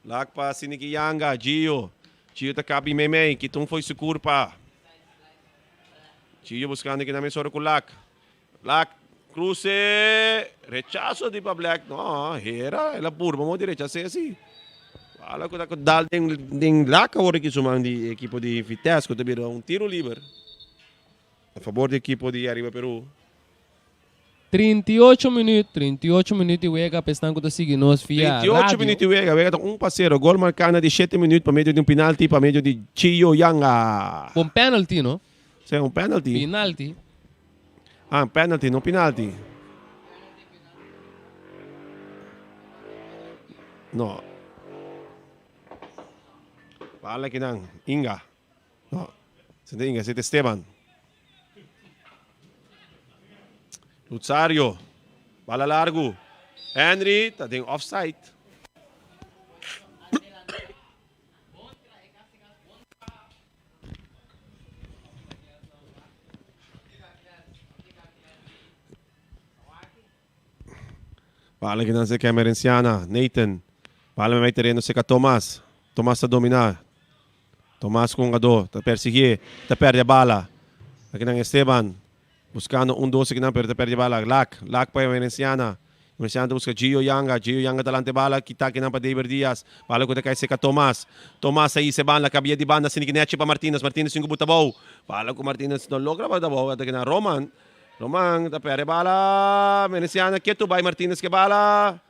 Speaker 1: Lak pa Siniki Yanga. Gio. Gio ta kabi mei mei. Kitun foi su kurpa. Gio buskando kinan mesora ku Lak. Lak kruse. Rechaso di pa Black. No, hera. El a purba mo di rechas'é si. Bala ku ta ku dal den den lak awor aki su man di ekipo di Vitesse ku ta bira un tiro liber a fabor di ekipo di Arriba Peru.
Speaker 2: 38 minuut, 38 minuut di wega pa esnan ku ta sigui nos via
Speaker 1: 38
Speaker 2: radio.
Speaker 1: minuut di wega, wega ta 1-0. Gol marká na di shete minuut pa medio di un penalti pa medio di Chio Yanga.
Speaker 2: Bon penalty no?
Speaker 1: Sí, un penalti.
Speaker 2: Penalti.
Speaker 1: Ah, penalty, no penalti. No. Bala kinan, Inga. No, sete Inga, sete Esteban. Luzario. Bala largo. Henry, ta den offside. Bala ki nan seka Emerenciana. Nathan. Bala mei tereno seka Thomas. Thomas ta domina. Thomas ku hungadó. Ta persigié. Ta perde bala. Aki nan Esteban. Buscando un dos akinan pero ta perde bala. Lak. Lak pa Emerenciana. Emerenciana ta busca Gio Yanga. Gio Yanga ta lanta e bala. Kita akinan pa David Diaz. Bala ku ta kai seka Thomas. Thomas a hisa e banda. Kabia di banda. Sini ki nechi pa Martinez. Martinez tin ku buta bou. Bala ku Martinez no logra buta bou. Ata kinan Roman. Roman ta perde bala. Emerenciana ketu bai Martinez ke bala.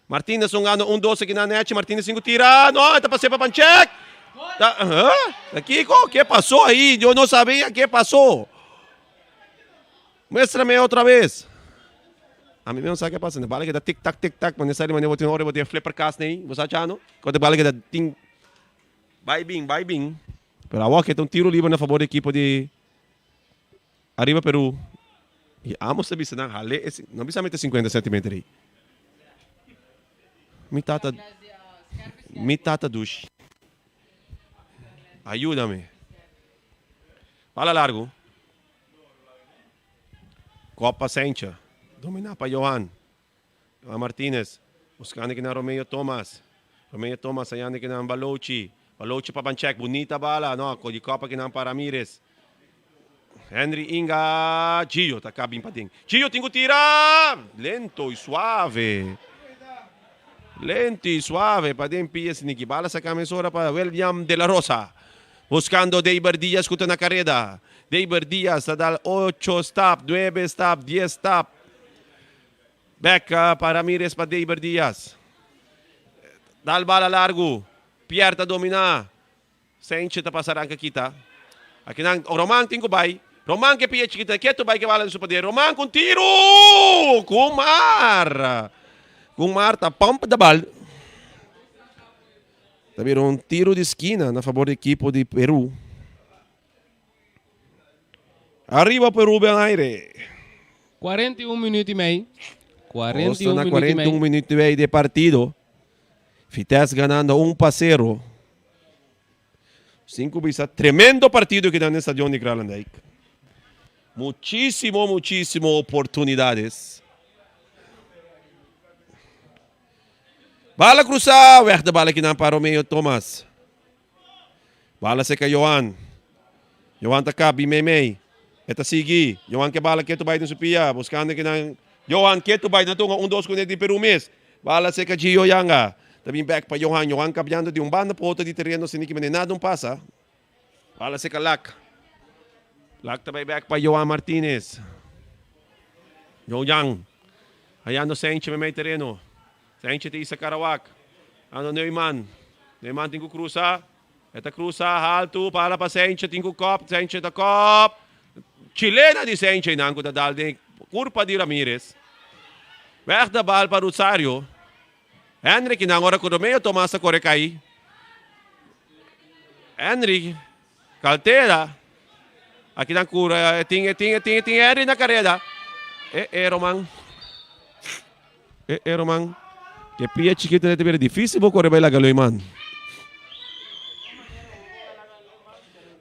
Speaker 1: Martinez un gana un dos akinan nechi. Martinez tin ku tira. No, e ta pas'é pa Panchek. Ta, huh? Ta kiko? Ke pasó ahí? Yo no sabía ke pasó. Muéstrame otra vez. Ami mesmo sa ke pasa. Ne bala keda tik tak tik tak. Mane sa di mane bo tin ora bo tin flipper kast nei. Bo sa cha no? Kote bala keda tin bai bin bai bin. Pero awor ke ta un tiro liber na fabor di ekipo di Arriba Peru. I amos ta bisa nan hale e no bisa mi ta 50 centimeter ei. Mi tata mi tata dushi. Ayúdame. Bala largo. Copa Sencha. Dominá pa Johan. Johan Martinez. Buscando kinan Romeo Thomas. Romeo Thomas hayando kinan Balochi. Balochi pa Banchek. Bunita bala. No, di copa kinan pa Ramirez. Henry Inga. Gio ta ka bin paden. Gio tin ku tira! Lento y suave. Lento y suave paden pia siniki. Bala saca mesora pa William de la Rosa. Buscando Deiber Diaz cu ta na careda. Deiber Diaz ta dal ocho stap, nuebe stap, dies stap. Bek pa Ramirez pa Deiber Diaz. Dal bala largu. Pierre ta domina. Senche ta pasa ranka kita. Akinan Roman tin ku bai. Roman ke pia chikita ketu bai ke bala den su pader. Roman ku un tiru! Kumar! Kumar ta pump de bal. Ta bira un tiro di skina na fabor di ekipo di Peru. Arriba Peru ben aire.
Speaker 2: 41 minuut y mei.
Speaker 1: Costa
Speaker 2: 41
Speaker 1: na
Speaker 2: minuut y mei.
Speaker 1: 41 minuut y mei di partido. Vitesse ganando 1-0. Sin cu bisa tremendo partido ki dan den stadion di Kralendijk. Muchisimo, muchisimo oportunidades. Bala cruza, weg de bala kinan pa Romeo Thomas. Bala seca Johan. Johan ta kap bin meimei. E ta sigui. Johan ke bala ketu bai den su pia. Buscando kinan. Johan ketu bai na tunga un dos kune di Peru mes. Bala seca Gio Yanga. Ta bin bek pa Johan. Johan kabiando di un banda pa otro di tereno sin ki mane nada un pasa. Bala seca Lak. Lak ta bai bek pa Johan Martinez. Johan. Hayando Senche meimei tereno. Senche ta isa Karawak. Ando Neumann. Neumann tin ku krusa. E ta krusa haltu. Bala pa Senche tin ku kop. Senche ta kop. Chilena di Senche einan ku ta dal den kurpa di Ramirez. Weg de bal pa Rosario. Henry kinan ora ku Romeo Tomas ta kore kai. Henry Caltera. Akinan kura e tin e tin e tin e tin Henry na kareda. E e Roman. E e Roman. Ke pia chikito ta bira difícil bo kore bai laga lui man.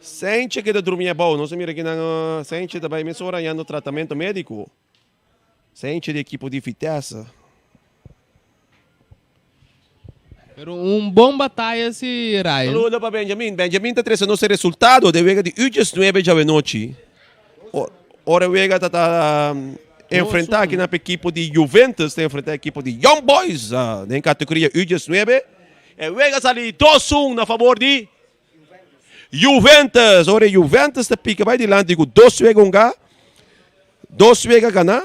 Speaker 1: Sentje keda drumi abou. Nos a mira kinan Sentje ta bai mesora hañando tratamento médiko. Sentje di ekipo di Vitesse.
Speaker 2: Pero un bon bataya si Ryan.
Speaker 1: Saludo pa Benjamin. Benjamin ta trese nos e resultado den wega di Utjes nuebe djawe-nochi. Ora e wega ta ta enfrenta aki na ekipo di Juventus ta enfrenta ekipo di Young Boys den kategoria Utjes nuebe. E wega sali 2-1 na fabor di Juventus. Ora Juventus ta pika bai dilanti ku dos wega hunga, dos wega gana.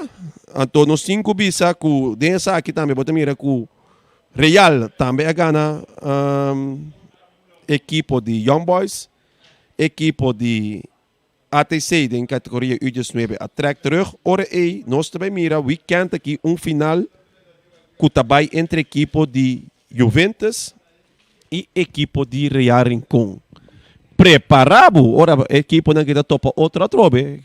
Speaker 1: Anto nos tin ku bisa ku den esaki tambe bo ta mira ku Real tambe a gana ekipo di Young Boys, ekipo di ATC den kategoria U19 a trek terug. Ora ei nos ta bai mira weekend aki un final ku ta bai entre ekipo di Juventus i ekipo di Real Rincon. Prepara bo ora ekiponan ki ta topa otro atrobe.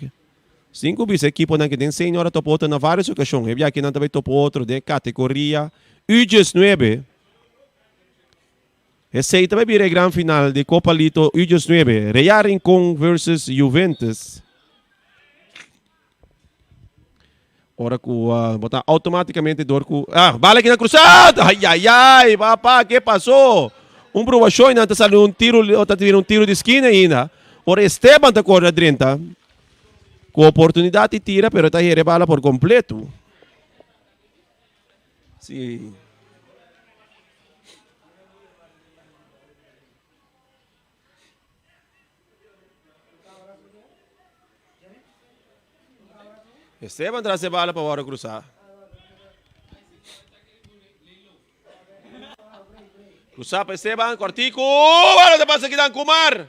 Speaker 1: Sin ku bisa ekiponan ki den senior a topa otro na varios okashon. E biaha kinan ta bai topa otro den kategoria U19. Esei ta bai bira e gran final di Copa Lito U19, Real Rincon versus Juventus. Ora ku bo ta automaticamente door ku ah bala kina cruzado. Ay ay ay, papá, ke pasó? Un bruwashon y nan ta sali un tiro, ta bira un tiro di skina ainda. Ora Esteban ta kore adrenta ku oportunidad di tira, pero ta here bala por completo. Sí. Esteban tras e bala pa wòrdu krusá. Krusá pa Esteban, kòrtiku. Bala ta pasa kidan Kumar.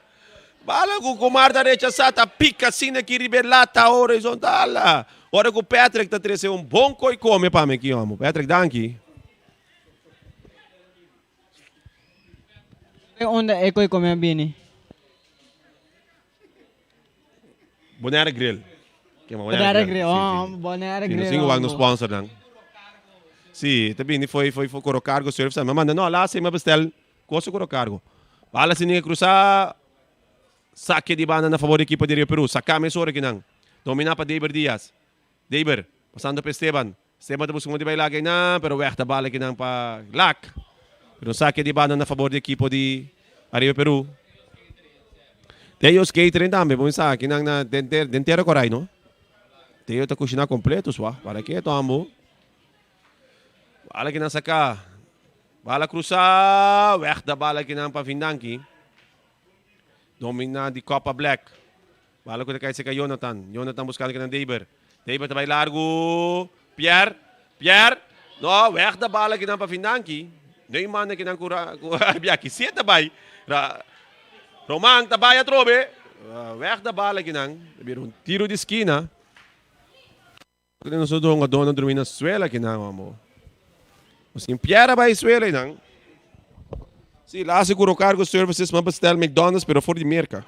Speaker 1: Bala ku Kumar ta rechasá, ta pika asina aki riba e lata horizontal. Ora ku Patrick ta trese un bon koi kome pa mi aki, homo. Patrick, danki.
Speaker 3: Unda e koi kome a bini?
Speaker 1: Bonaire Grill.
Speaker 3: Bonaire Grill, oh, Bonaire Grill.
Speaker 1: Si, nos tin ku wak nos sponsornan. Si, ta bini foi foi Coro Cargo Service. Mi a manda, no, laatste mi a bestel kosa Coro Cargo. Bala sin ninga krusa, sake di banda na fabor di ekipo di Rio Peru. Saka mesora kinan. Domina pa Deber Diaz. Deber, pasando pa Esteban. Esteban ta buska un di bai laga einan, pero weg ta bala kinan pa Lak. Pero un sake di banda na fabor di ekipo di Arriba Peru. Teo's Catering tambe, bo sa kinan na den den Tera Coray no. Teo ta kushina kompleto swa. Para ke to ambo. Bala kinan saka. Bala krusa, weg ta bala kinan pa Vindanki. Domina di Copa Black. Bala ku ta kai serka Jonathan. Jonathan buskando kinan Deber. Deber ta bai largu. Pierre. Pierre. No, weg ta bala kinan pa Vindanki. No manda kinan ku biaki. Si e ta bai. Roman ta bai atrobe. Weg ta bala kinan. Ta bira un tiro di skina. Nos otro hungadónan drumi na suela kinan, amo. Nos tin Pierre a bai suela einan. Sí, la seguro cargo services m'a bestel McDonald's pero for di Merca.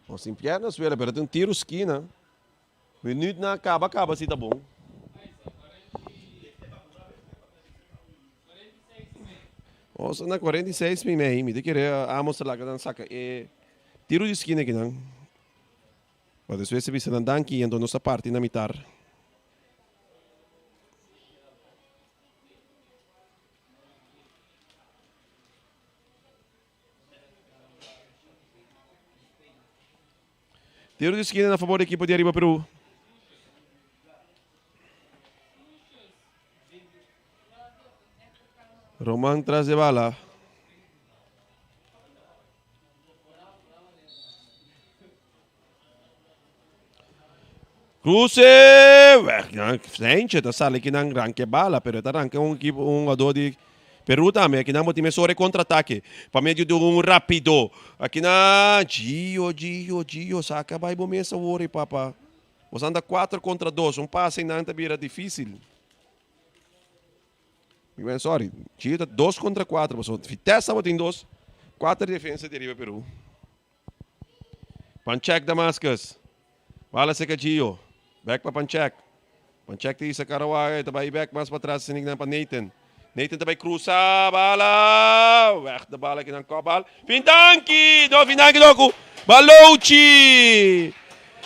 Speaker 1: Nos tin Pierre na suela pero tin un tiro skina. Minuut na caba caba si ta bon. Nos ta na 46 mi mei. Mi ta kere Amos ta laga nan saca e tiro di skina akinan. Pa despues ta bisa nan danki y anto nos ta parti na mitar. Tiro di skina na fabor di ekipo di Ariba Peru. Roman tras de bala. Cruce! Weg, ta sali kinan ranke bala, pero ta ranke un equipo, un jugador di Peru tambe. Akinan bo tin mesora e contraataque pa medio di un rapido. Akinan Gio, Gio, Gio, saca bay bo mes awor e papa. Bo anda 4 contra 2, un pase nan ta bira dificil. Mi ben sorry, Gio ta 2 contra 4, pasobra Vitesse tabata tin 2, 4 defensa di Ariba Peru. Panchek Damascus. Bala seka Gio. Bek pa Panchek. Panchek ta hisa Karawaga e ta bai bek mas patras siniknan pa Nathan. Nathan ta bai krusa bala. Weg de bala kinan kopbal. Fintanki! No, Fintanki no ku Balouchi!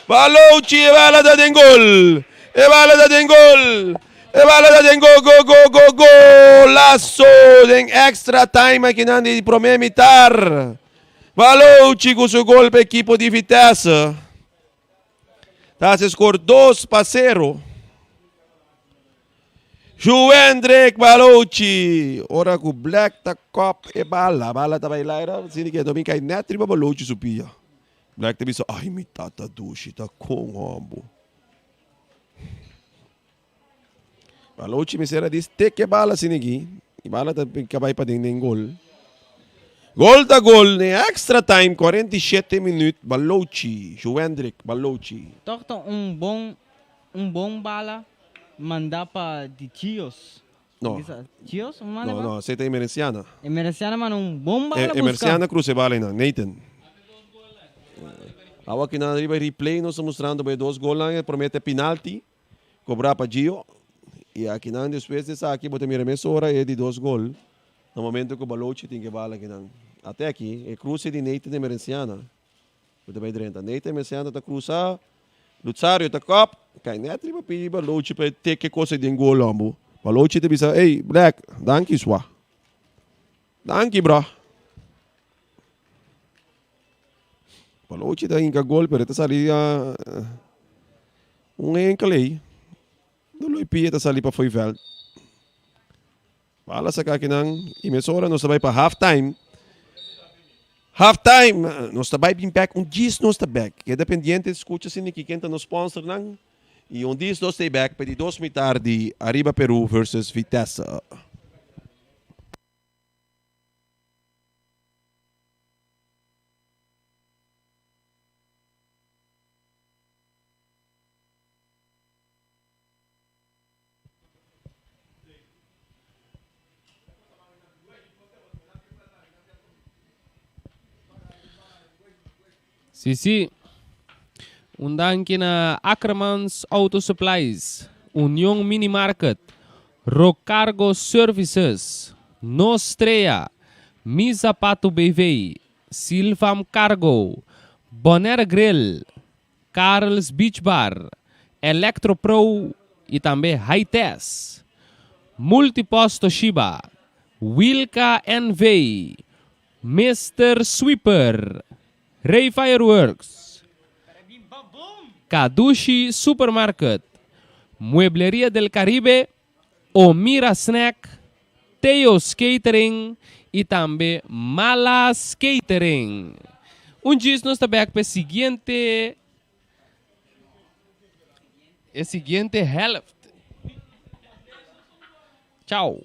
Speaker 1: Balouchi e bala ta den gol! E bala ta den gol! E bala ta den gol, gol, gol, gol, golazo! Den extra time akinan di prome mitar. Balouchi ku su gol pa ekipo di Vitesse. Ta hasi score 2-0. Juendrick Balouchi. Ora ku Black ta kop e bala. Bala ta bai laira. Sini ke domin kai net riba Balouchi su pia. Black ta bisa, ai mi tata dushi ta kon hombo. Balouchi mester a dis teke bala sinigi. E bala ta kabai pa den den gol. Gol ta gol den extra time 47 minuut Balouchi, Juendrick Balouchi.
Speaker 3: Toch ta un bon un bon bala manda pa di Chios.
Speaker 1: No.
Speaker 3: Chios? Un
Speaker 1: No, no, esei ta Emerenciana.
Speaker 3: Emerenciana manda un bon bala busca.
Speaker 1: Emerenciana cruza e bala einan, Nathan. Awa kinan riba e replay nos ta mustrando bo e dos golnan e prome ta e penalti. Cobra pa Gio y akinan despues di esaki bo ta mira mesora e di dos gol na momento cu Balochi tin ke bala akinan. Ate aki e cruce di Nathan Emerenciana bo ta bay drenta. Nathan Emerenciana ta crusa, Lutzario ta cop, cay net riba pie di Balochi pa e teke cosa den gol hombo. Balochi ta bisa ey Black danki swa. Danki bro. Balochi ta hinca gol pero e ta sali un enkel ey. No lo pie ta sali pa fo'i veld. Bala saca akinan y mesora nos ta bay pa half time. Half time nos ta bay bin back un djis nos ta back. Keda pendiente scucha si niki ken ta nos sponsornan y un djis nos ta back pa di dos mitar di Ariba Peru versus Vitesse.
Speaker 2: Si si. Un danki na Ackermans Auto Supplies, Union Mini Market, Rocargo Services, Nostrea, Mi Zapato BV, Silvam Cargo, Bonaire Grill, Karel's Beach Bar, Electro Pro y tambe Hi-Test, Multipost Toshiba, Wilka NV, Mister Sweeper, Rey Fireworks, Kadushi Supermarket, Muebleria del Caribe, Omira Snack, Theo's Catering y tambe Malas Catering. Un djis nos ta bek pa e siguiente e siguiente helft. Chao.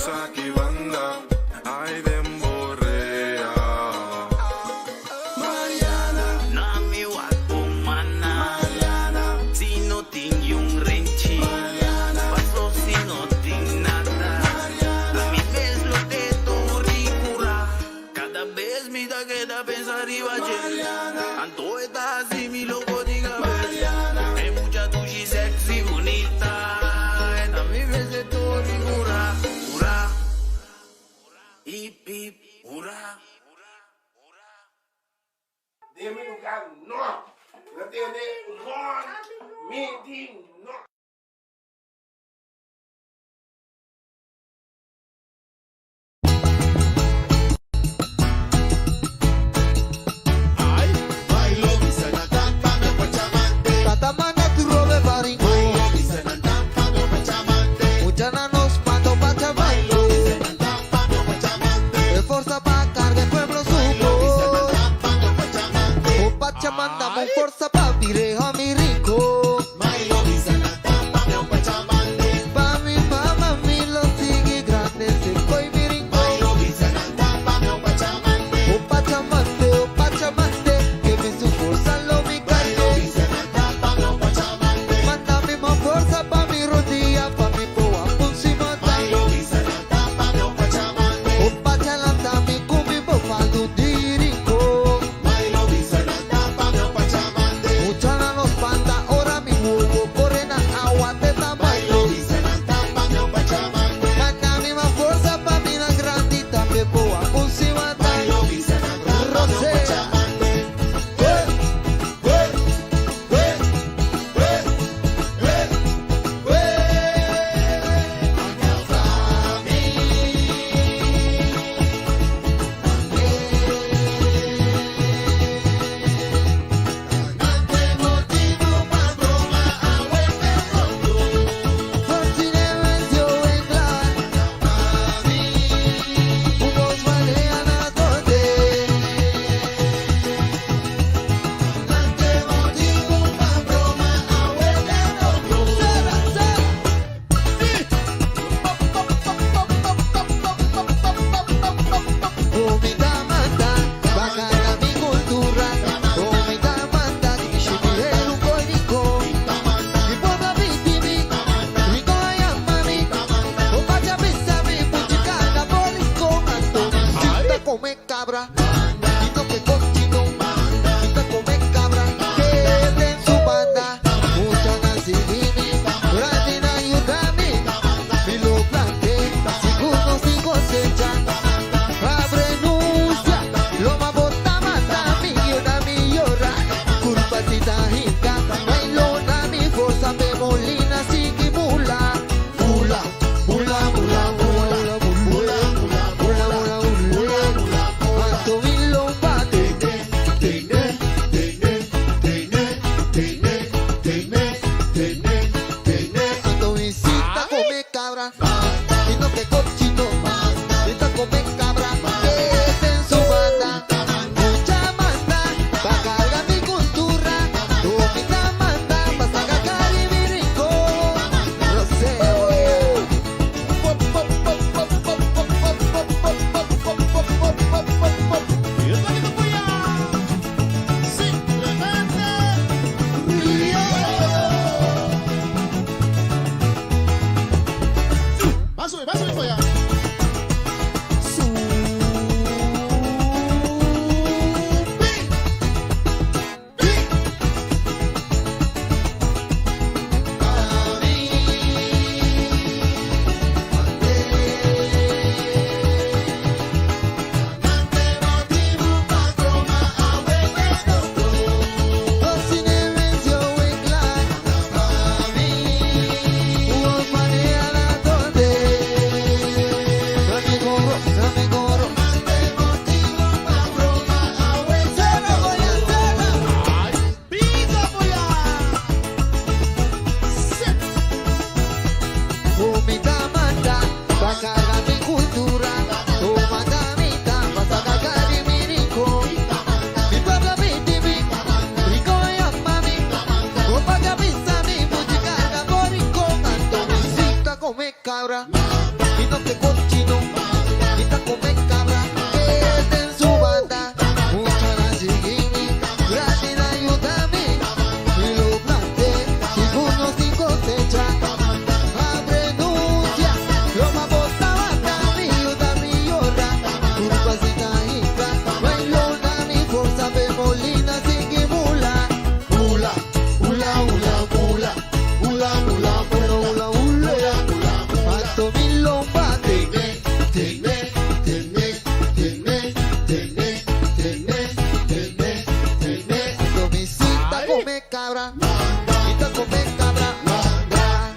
Speaker 4: Aki banda, ai den borea. Mariana,
Speaker 5: Na mi wak mana. Si no tin un renchi. Paso si no tin nada. Ami mes lo te toricura. Cada vez mi ta keda pensa riba dje. Anto e ta hasi mi loco di cabes. E mucha dushi, sexy, bunita. Ta mi mes de toricura. Hurra. Hip hip hurra.
Speaker 6: Den mi lugá no. No tene one meeting no.
Speaker 7: Tata manda tu robe baringo. Mucha na nos mando pachamango. E forza pa carga el pueblo supo. O pachamanda mon forza pa vireja mi rico. Pa mi mamá mi lo sigue grande se coi mi rico. O pachamante, o pachamante, que mi su fuerza lo mi cargue. Manda mi más fuerza pa mi rodilla, pa mi poa pusimata. O pachalanta mi cumi bofaldu dirico. Mucha na nos panda, ora mi huevo corre na agua te tamaño. Manda mi más fuerza pa mi na grandita, me poa pusimata. Rosea. Eh, eh, eh, eh, eh, eh. Manda, bacana mi cultura. Omita manda, kishimireru koiriko. Mi pueblo vitimi, rico ayamami. O pacha pisami, puchicana, bolico, manto. Chita come cabra, quito que cochino, quita come cabra, que en su banda. Mucha nacidini, grandina ayúdame. Mi lo planté, seguro sin cosecha. Abrenuncia, loma bota mata, mi llora, mi llora. Curpacita hinca, bailona, mi fuerza me molina, sigue mula. Mula, mula, mula, mula, mula, mula, mula, mula, mula. Anto mi lomba, tene, tene, tene, tene, tene, tene, tene, tene. Anto mi cita come cabra, y no que cochino, cita come cabra, que es en su banda. Mucha manda, pa' cargar mi cultura, Omita manda, pa' sacar Caribe rico. No sé,
Speaker 6: Simplemente Va a subir, va a subir, allá.
Speaker 7: Donde Tene, tene, tene, tene, tene, tene, tene. Anto mi sinta come cabra, sinta come cabra, landa.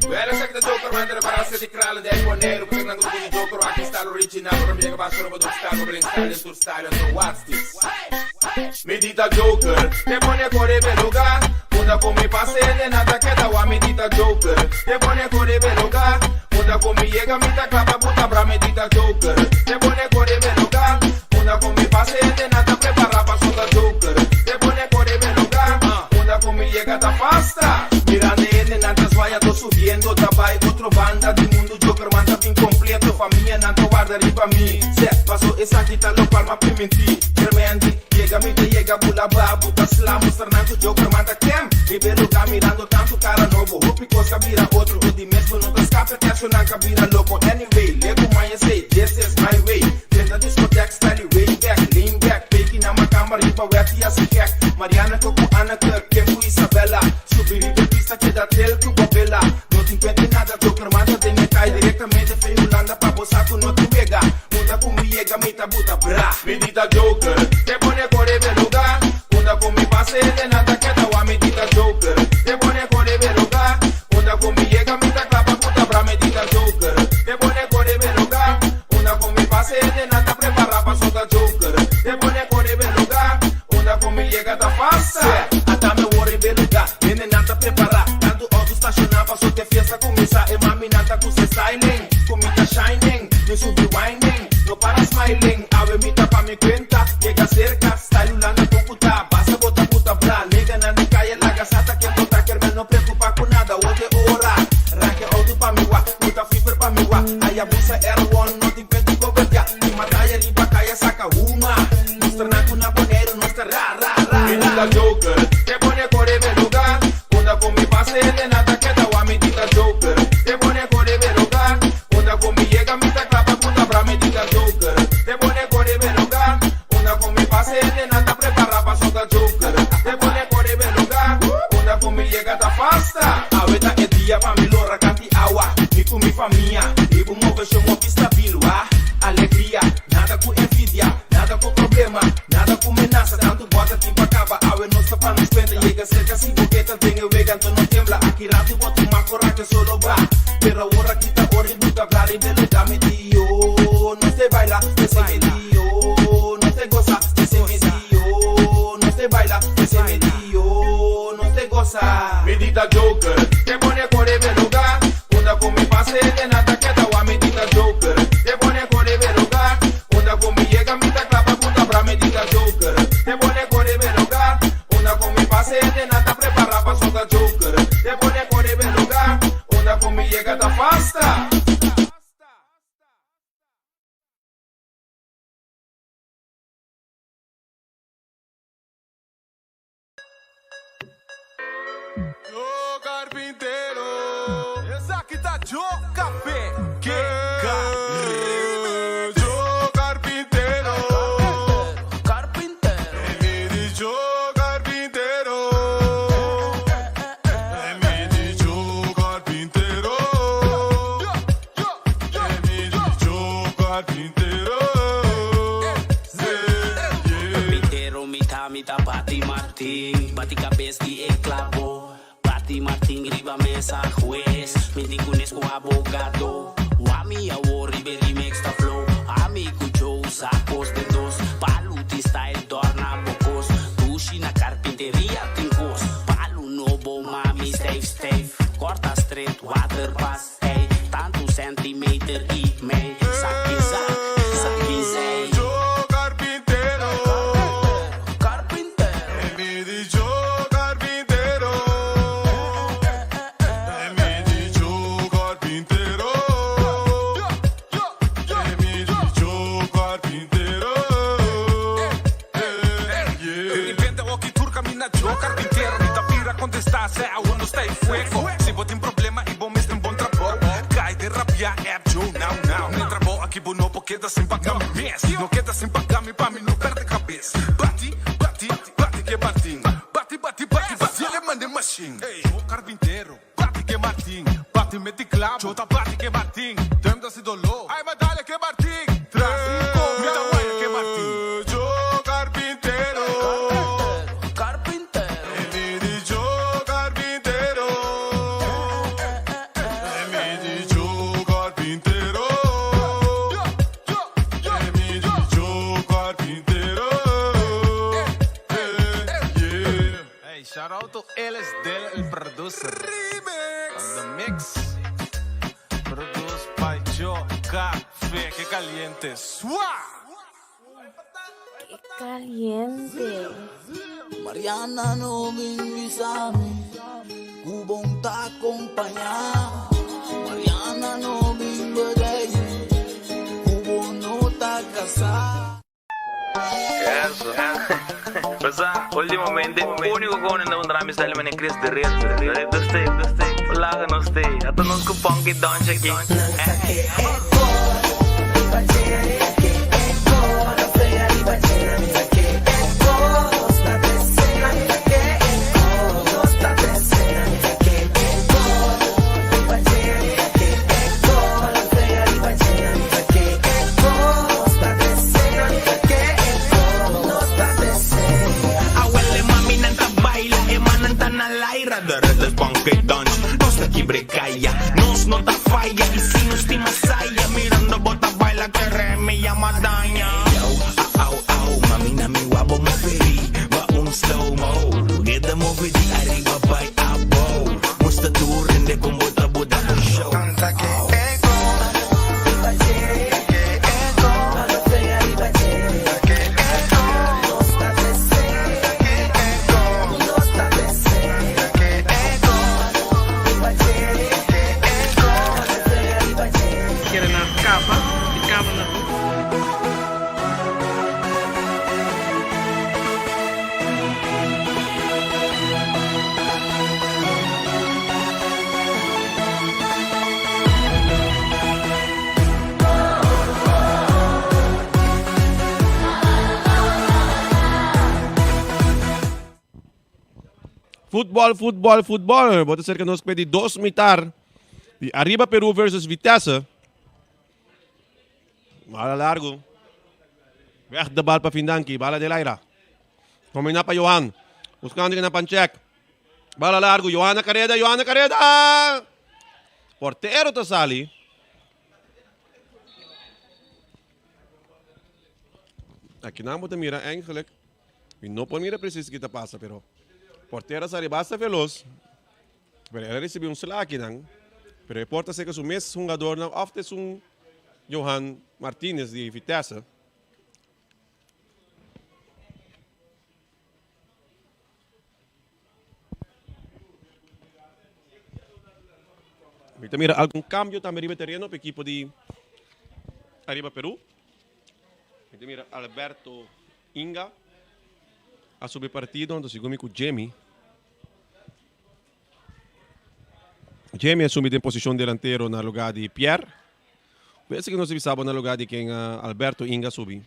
Speaker 6: Well, ik de Joker, maar de parasse die kralen, de Bonaire, ik ben de Joker, waar ik sta original, waarom je was op de style, op style, tour style, so what's this? Medita Joker, te pone core beluga, Una con mi pase de nada queda wa medita Joker, te pone core beluga, Una con mi llega mita clapa puta bra medita Joker, te pone core beluga, Una con mi pase de nada prepara pa sota Joker, te pone core beluga, Una con mi llega ta pasta, Mirando en nantas vaya to subiendo Tabay otro banda di mundo Joker manda incompleto Familia nanto guarda riba mi Se paso esa quita lo palma pimentí Kermendi llega mi te llega bula babu Ta sla mostrar nanto Joker manda kem Ribeiro ga mirando tanto cara novo Hopi cosa vira otro O di mesmo no te escape Te acho nanka vira loco Anyway, lego maya say This is my way Tenta discoteca style way back Lean back, peki na ma cama Riba wet y así gek Mariana Coco Anneke, Kim Isabella Subir riba pista queda tel ku bobela No te encuentre nada, Joker manda de me cae directamente fe Holanda pa bosaco no te wega Una con mi llega, mita buta bra Medita Joker, te pone core beluga Una con mi pase de nada queda wa medita Joker Te pone core beluga Una con mi llega, mita clapa puta bra medita Joker Te pone core beluga Una con mi pase de nada prepara pa sota Joker Te pone core beluga Una con mi llega ta pasa Ata me worry beluga Nene nata prepara Tanto auto estacionar pa te fiesta começa E mami nata com se styling Comita shining Me subi whining No para smiling Ave mita pa mi cuenta Llega cerca Style Holanda con puta Basta bota puta bra Nega na de calle La gasata que tota Que no preocupa con nada Ote ora Raque auto pa mi wa Puta fever pa mi wa Hayabusa R1 No te impede cover ya Mi matalla riba calle saca huma Nuestra na kuna bonero Nuestra ra ra ra Medita Joker Te pone core beluga Una con mi pase de nada queda wa medita Joker Te pone core beluga Una con mi llega mita clapa puta bra medita Joker Te pone core beluga Una con mi pase de nada prepara pa sota Joker Te pone core beluga Una con mi llega ta pasta Aweta e dia pa mi lora canti agua Mi con mi familia E bu move show mo pista bilwa Alegria, nada com envidia Nada com problema, nada com amenaza Tanto bota tempo acaba, awe no está pa nos cuenta Llega cerca sin boqueta, tengo vega, entonces no tiembla Aquí rato boto uma corra que solo va Pero ahora quita ori buta bra y beluga me dio No te baila, ese me dio No te goza, ese me dio No te baila, ese me dio No te goza Medita Joker, te pone core beluga Una con mi pase de nada queda wa medita Joker Te pone core beluga Una con mi llega mita clapa puta bra medita Joker Te pone core beluga Una con mi pase de nada prepara pa sota Joker Te pone core beluga Una con mi llega ta pasta
Speaker 4: Yo carpintero. Esa aquí está yo café. Que Yo carpintero.
Speaker 5: Carpintero.
Speaker 4: Me di yo carpintero. Me di yo carpintero. Me di yo carpintero.
Speaker 5: Carpintero, mita, mita, bati Martín. Bati cabeza di e clavo. Bati Martín, riba mesa, juez. Mi ningunes con abogado. Wami awo, ribe remix ta flow. Ami cucho, sacos de dos. Palu ti style, dorna bocos. Dushi na carpinteria, tincos. Palu nobo, mami, stijf, stijf. Korta street, waterpas, ey. Tanto centimeter i mij. Zak in zak, zak in zee.
Speaker 4: Yo carpintero.
Speaker 5: Carpintero.
Speaker 4: Me di yo carpintero. Me di yo carpintero. Me di yo
Speaker 6: keda sin paga mi mes No keda sin paga mi pa mi no perde kabes Bati, bati, bati ke Martin Bati, bati, bati, bati ele mande machine Yo carpintero, bati ke Martin Bati meti clavo, yo ta bati ke Martin Duim ta si doló, ay ma dale ke Martin Tras mi ta waya ke Martin Yo carpintero
Speaker 5: Carpintero.
Speaker 4: Mi di yo carpintero Mi di yo carpintero Mi di yo carpintero Yeah.
Speaker 8: Hey, shout out to Ellis Del, el producer.
Speaker 4: Remix.
Speaker 8: On the mix. Produced by Joe Café. Que caliente. Sua!
Speaker 9: Qué caliente.
Speaker 5: Mariana no bin bisami, ku bon ta acompañá. Mariana no bin bedei, ku bo no ta casá.
Speaker 10: Eso. Basta, últimamente, único con en un rami sale men Chris de red. De stay, de stay. Laga no stay. Ata nos ku punky dance aqui.
Speaker 5: Awele mami nanta baila, e mananta na laira. De red es punky dance, nos ta kibre calla, nos no ta falla. Y si nos tima saya, mirando bota baila que re me llama daña. Au, au, au, mami na mi wabo me feri, va un slow mo. Get the move di arriba by abo. Musta tu rende con bota bota un show.
Speaker 4: Canta que ego, que ego, que ego, que ego.
Speaker 11: Quieren na capa, di capa na rua.
Speaker 1: Futbol, futbol, futbol. Bo ta serka nos ku e di dos mitar di Arriba Peru versus Vitesse. Bala largo. Weg de bal pa Findanki. Bala del aire. Domina pa Johan. Buscando na Panchek. Bala largo. Johan na careda. Johan na careda. Portero ta sali. Aki nan bo ta mira eigenlijk. Mi no por mira precies ki ta pasa pero portero a sali basta veloz. Pero el a ricibi un sla akinan. Pero e por ta seca su mes hungadornan of ta esun Johan Martinez di Vitesse. Mi ta mira algun cambio tambe riba e tereno pa ekipo di Ariba Peru. Mi ta mira Alberto Inga a subi partido anto segun mi cu Jimmy. Jimmy a sumi den posicion delantero na lugar di Pierre. Bes cu nos a bisa bo na lugar di ken Alberto Inga a subi.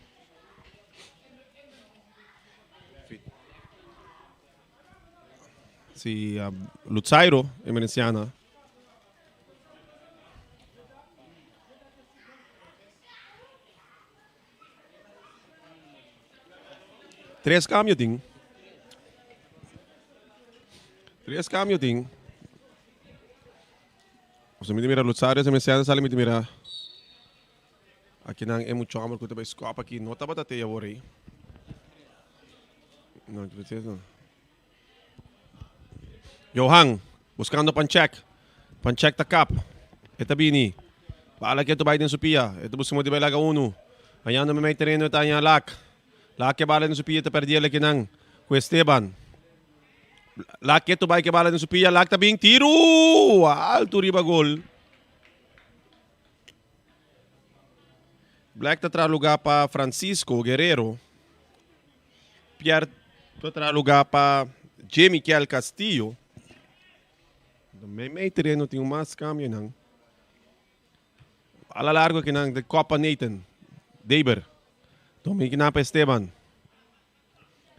Speaker 1: Si Lutzairo Emerenciana. Tres cambio tin. Tres cambio tin. Pasobra mi ta mira Lutzario Emerenciana sali mi ta mira Akinan e mucha homber ku ta bai skòp aki no tabata te awor ei. No, precies no. Johan, buscando Panchek. Panchek ta kap. E ta bini. Bala ketu bai den su pia. E ta busca motibu bai laga unu. Hañando meimei tereno e ta haña Lak. Lak ke bala den su pia e ta perdi el akinan ku Esteban. Lak ketu bai ke bala den su pia. Lak ta bin tiru! Altu riba gol. Black ta traha lugar pa Francisco Guerrero. Pierre ta traha lugar pa J. Miquel Castillo. Mei mei tereno tin un mas cambio nan. Bala largo aki nan de Copa Nathan. Deber. Domina pa Esteban.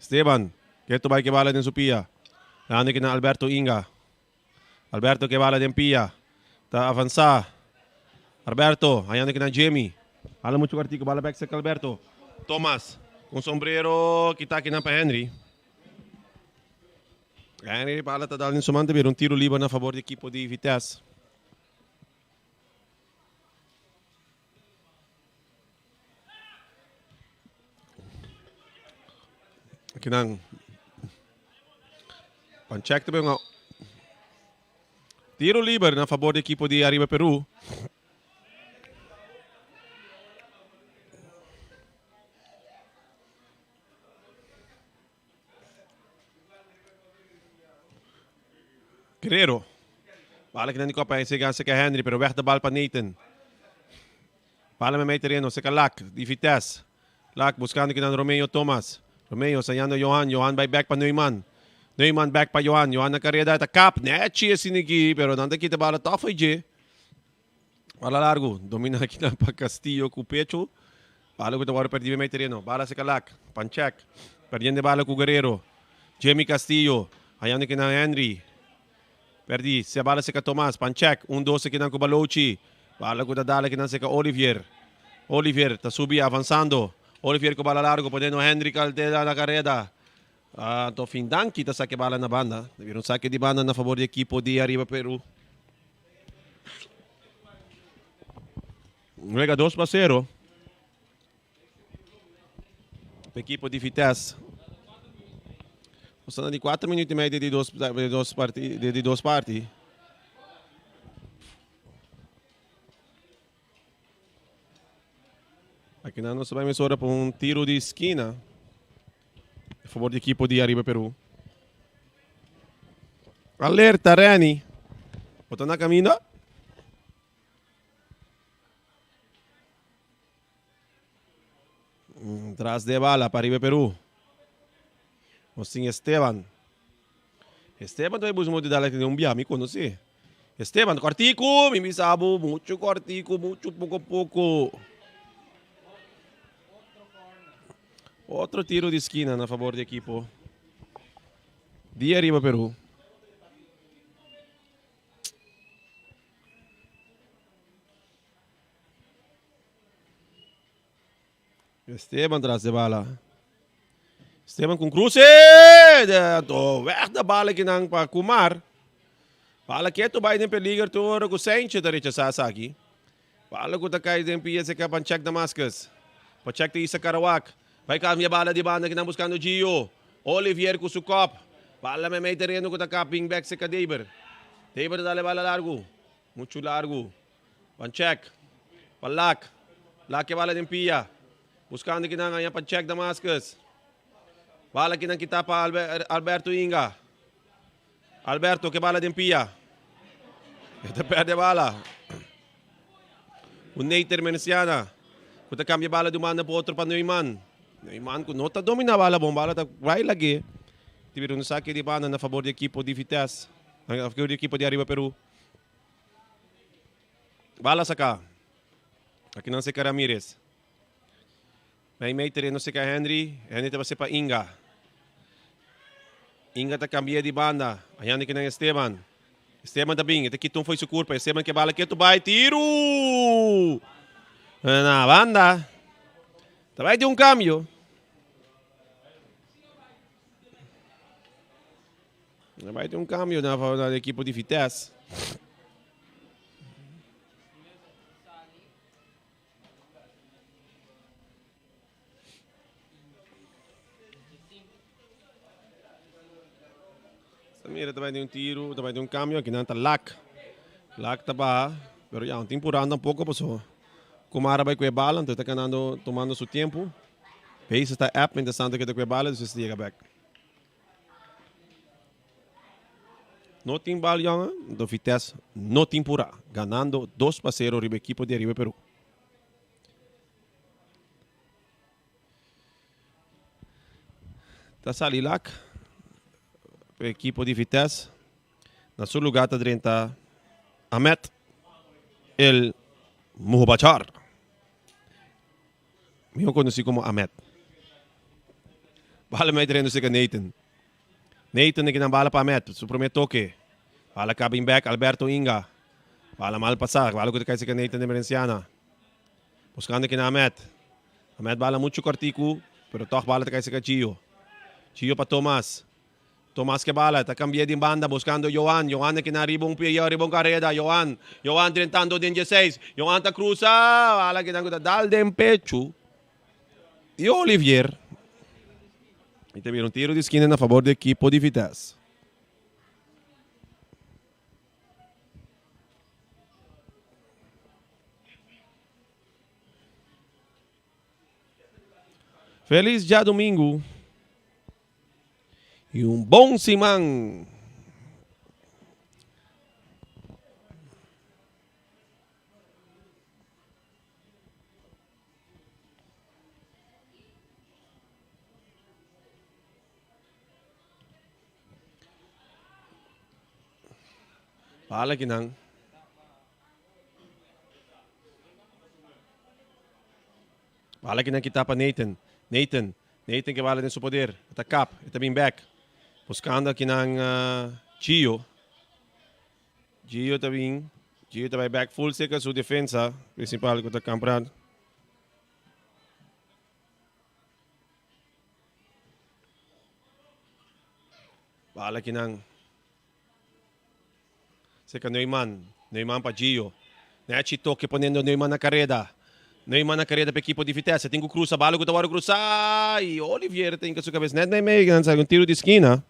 Speaker 1: Esteban, ketu bai ke bala den su pia. Dando aki na Alberto Inga. Alberto ke bala den pia. Ta avansa. Alberto, hayando aki na Jimmy. Hala mucho kartiko, bala bek serka Alberto. Thomas, con sombrero, kita aki na pa Henry. Henry bala ta dal den su man, ta bira un tiro liber na favor di ekipo di Vitesse. Akinan Panchek ta un tiro liber na favor di ekipo di Ariba Peru. Guerrero. Bala kinan di kopa sega sega Henry, pero weg de bal pa Nathan. Bala me mei terreno, sega Lak, di Vitesse. Lak buscando kinan Romeo Thomas. Romeo sayando Johan, Johan by back pa Neumann. Neumann back pa Johan, Johan na carrera ta kap, netjes sinigi, pero dan ta kita bala toch voor je. Bala largo, domina kinan pa Castillo cu pecho. Bala ku ta wòrdu pèrdí mei tereno. Bala seka Lak. Panchek. Pèrdiendo e bala ku Guerrero. Jimmy Castillo. Hayando kinan Henry. Pèrdí. Se bala seka Tomas. Panchek. Un dos kinan ku Balochi. Bala ku ta dala kinan seka Olivier. Olivier ta subi avansando. Olivier ku bala largo poniendo Henry Caldera na kareda. Anto Findanki ta saka e bala na banda. Ta bira un sake di banda na fabor di ekipo di Ariba Peru. Wega 2-0. Pa ekipo di Vitesse. Nos ta na di 4 minuut y medio di dos parti, di dos parti. Aki nan nos ta bai mesora pa un tiro di skina a favor di ekipo di Ariba Peru. Alerta Renny. Bo ta na kaminda? Tras de bala pa Ariba Peru. Nos tin Esteban. Esteban ta bai busca di dal un bia, mi conoce. Esteban, cortico, mi bisa bo, mucho cortico, mucho poco poco. Otro tiro di esquina na favor di equipo di Ariba Peru. Esteban tras de bala. Esteban con cruce. To weg de bala kinan pa Kumar. Bala quieto vai den peligro te ora ku Sanchez ta rechazar esaki. Bala ku ta kai den pia se kapan check Damascus. Pa check te Isa Karawak. Vai cambia bala di banda kinan buscando Gio. Olivier ku su kop. Bala me mei terreno ku ta kaping back se ka Deber. Deber ta dale bala largo. Muchu largo. Van check. Pa Lak. Lak ke bala den pia. Buscando kinan aña pa check Damascus. Bala kinan kita pa Alberto Inga. Alberto ke bala den pia. E ta perde bala. Un Neiter Menciana. Ku ta cambia bala di un banda pa otro pa Neumann. Neumann ku no ta domina bala bon. Bala ta bai lage. Tibira un saque di banda na favor di equipo di Vitesse. Na favor di equipo di Arriba Peru. Bala saca. Aki nan seca Ramirez. Mei mei tereno seca Henry. Henry ta pase pa Inga. Inga ta cambia di banda. Ayande ki nan Esteban. Esteban ta bin. E ta kita un foi su curpa. Esteban ke bala ketu bai. Tiru! Na banda. Ta bai di un cambio. Ta bai di un cambio na favor di equipo di Vitesse. Mira ta bai di un tiru, ta bai di un cambio, aki nan ta Lak. Lak ta baha, pero ya no tin purá tampoco paso Kumar a bai ku e bala, entonces ta ganando, tomando su tiempo. Pace ta app mientras tanto ke ta ku e bala, despues ta yega bek. No tin bal jongen, do Vitesse no tin purá, ganando 2-0 riba equipo di Ariba Peru. Ta sali Lak, equipo di Vitesse. Na su lugar ta drenta Ahmed El Muhbachar. Mihó konosí komo Ahmed. Bala mei tereno serka Nathan. Nathan a keda bala pa Ahmed. Su promé toke. Bala kaba in bèk Alberto Inga. Bala mal pasá. Bala ku ta kai serka Nathan Emerenciana. Buskando kina Ahmed. Ahmed bala muchu kòrtiku, pero tòg bala ta kai serka Gio. Gio pa Thomas. Thomas ke bala, ta kambia di banda buskando Johan. Johan a kina riba un pia, riba un kareda. Johan, Johan drentando den dieseis. Johan ta krusa, bala kinan ku ta dal den pechu di Olivier. I ta bira un tiro di skina na fabor di ekipo di Vitesse. Feliz djadumingu y un bon siman. Bala kinan. Bala kinan kita pa Nathan. Nathan. Nathan ke bala den su poder. E ta kap. E ta bin bek. Buskando akinan Gio. Gio ta bin. Gio ta bai bek full seka su defensa principal ku ta Kamprad. Bala kinan. Cerca Neumann. Neumann pa Gio. Nechi toke poniendo Neumann na careda. Neumann na careda pa equipo di Vitesse. Tin cu cruza. Bala cu ta worde cruza. Y Olivier ta hinca su cabeza net meimei. Nan saca un tiro di skina.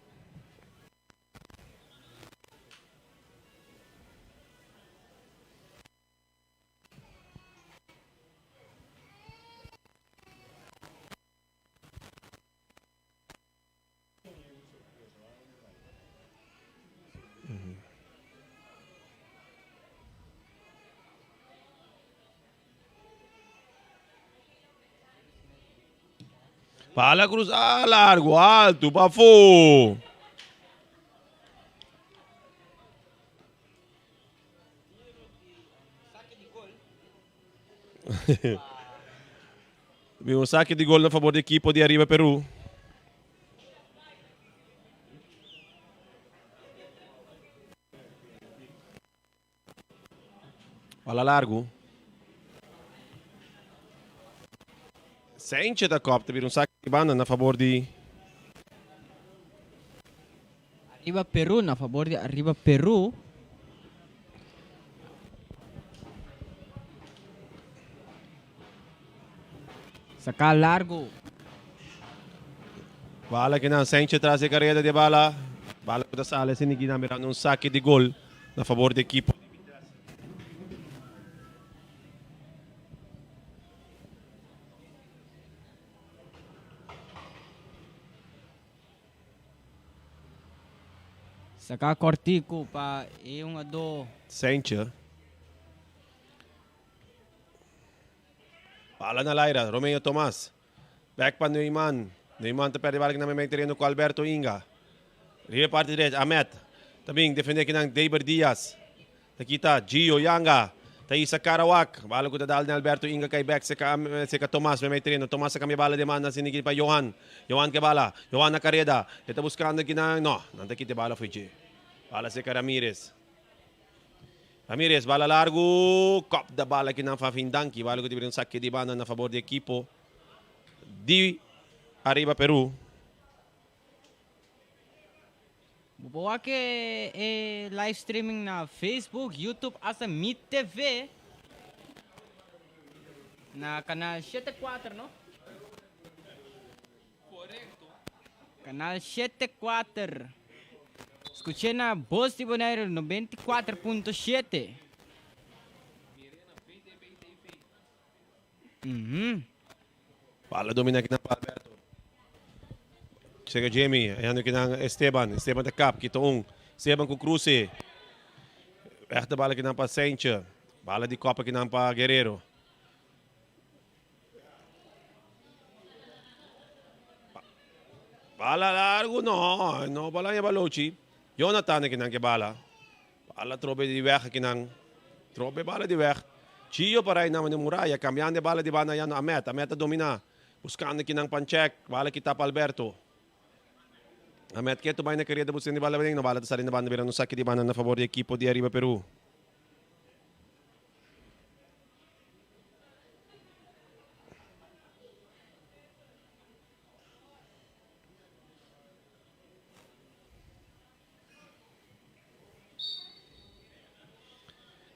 Speaker 1: Bala cruza largo, alto, pafó. Bin un saque di gol na favor di equipo di Arriba Peru. Bala largo. Sanchez ta kop ta bira un saque di banda na favor di
Speaker 3: Arriba Peru na favor di Arriba Peru. Saca largo.
Speaker 1: Bala ki nan Sanchez tras e careda di bala. Bala ku ta sali asina ki nan mirando un saque di gol na favor di ekipo di Vitesse.
Speaker 3: Saca cortico pa e hungador.
Speaker 1: Sanchez. Bala na laira, Romeo Tomas. Bek pa Neumann. Neumann ta perde bala kinan meimei tereno ku Alberto Inga. Riba e parti derecha, Ahmed. Ta bin defende kinan Deiber Diaz. Ta kita Gio Yanga. Ta isa Karawak. Bala ku ta dal den Alberto Inga kai bek seka seka Tomas meimei tereno. Tomas ta kambia bala den man asina ki pa Johan. Johan ke bala. Johan na kareda. E ta buskando kinan. No, nan ta kita e bala fo'i dje. Bala seka Ramirez. Ramirez, bala largu, kop da bala ki nan Fafin Danki, bala ku ta bira un sake di banda na fabor di ekipo di Arriba Peru.
Speaker 3: Bo por wak e live streaming na Facebook, YouTube hasta Mi TV na canal shete kuater no? Canal shete kuater. Skuché na Bos di Boneiru 94.7. Mhm.
Speaker 1: Bala domina kinan pa Alberto. Chega Jamie, ayando kinan Esteban. Esteban ta kap, kita un. Esteban ku kruse. Rechter bala kinan pa Saintje. Bala di kopa kinan pa Guerrero. Bala largu no, no bala ña balochi. Jonathan akinan ke bala. Bala trobe di weg akinan. Trobe bala di weg. Gio para e nama di muraya, cambiando e bala di banda ayando Ahmed. Ahmed ta domina, buscando kinan Panchek, bala kita pa Alberto. Ahmed ketu bai na careda buscando e bala den, no bala ta sali na banda bira no saki di banda na favor di ekipo di Ariba Peru.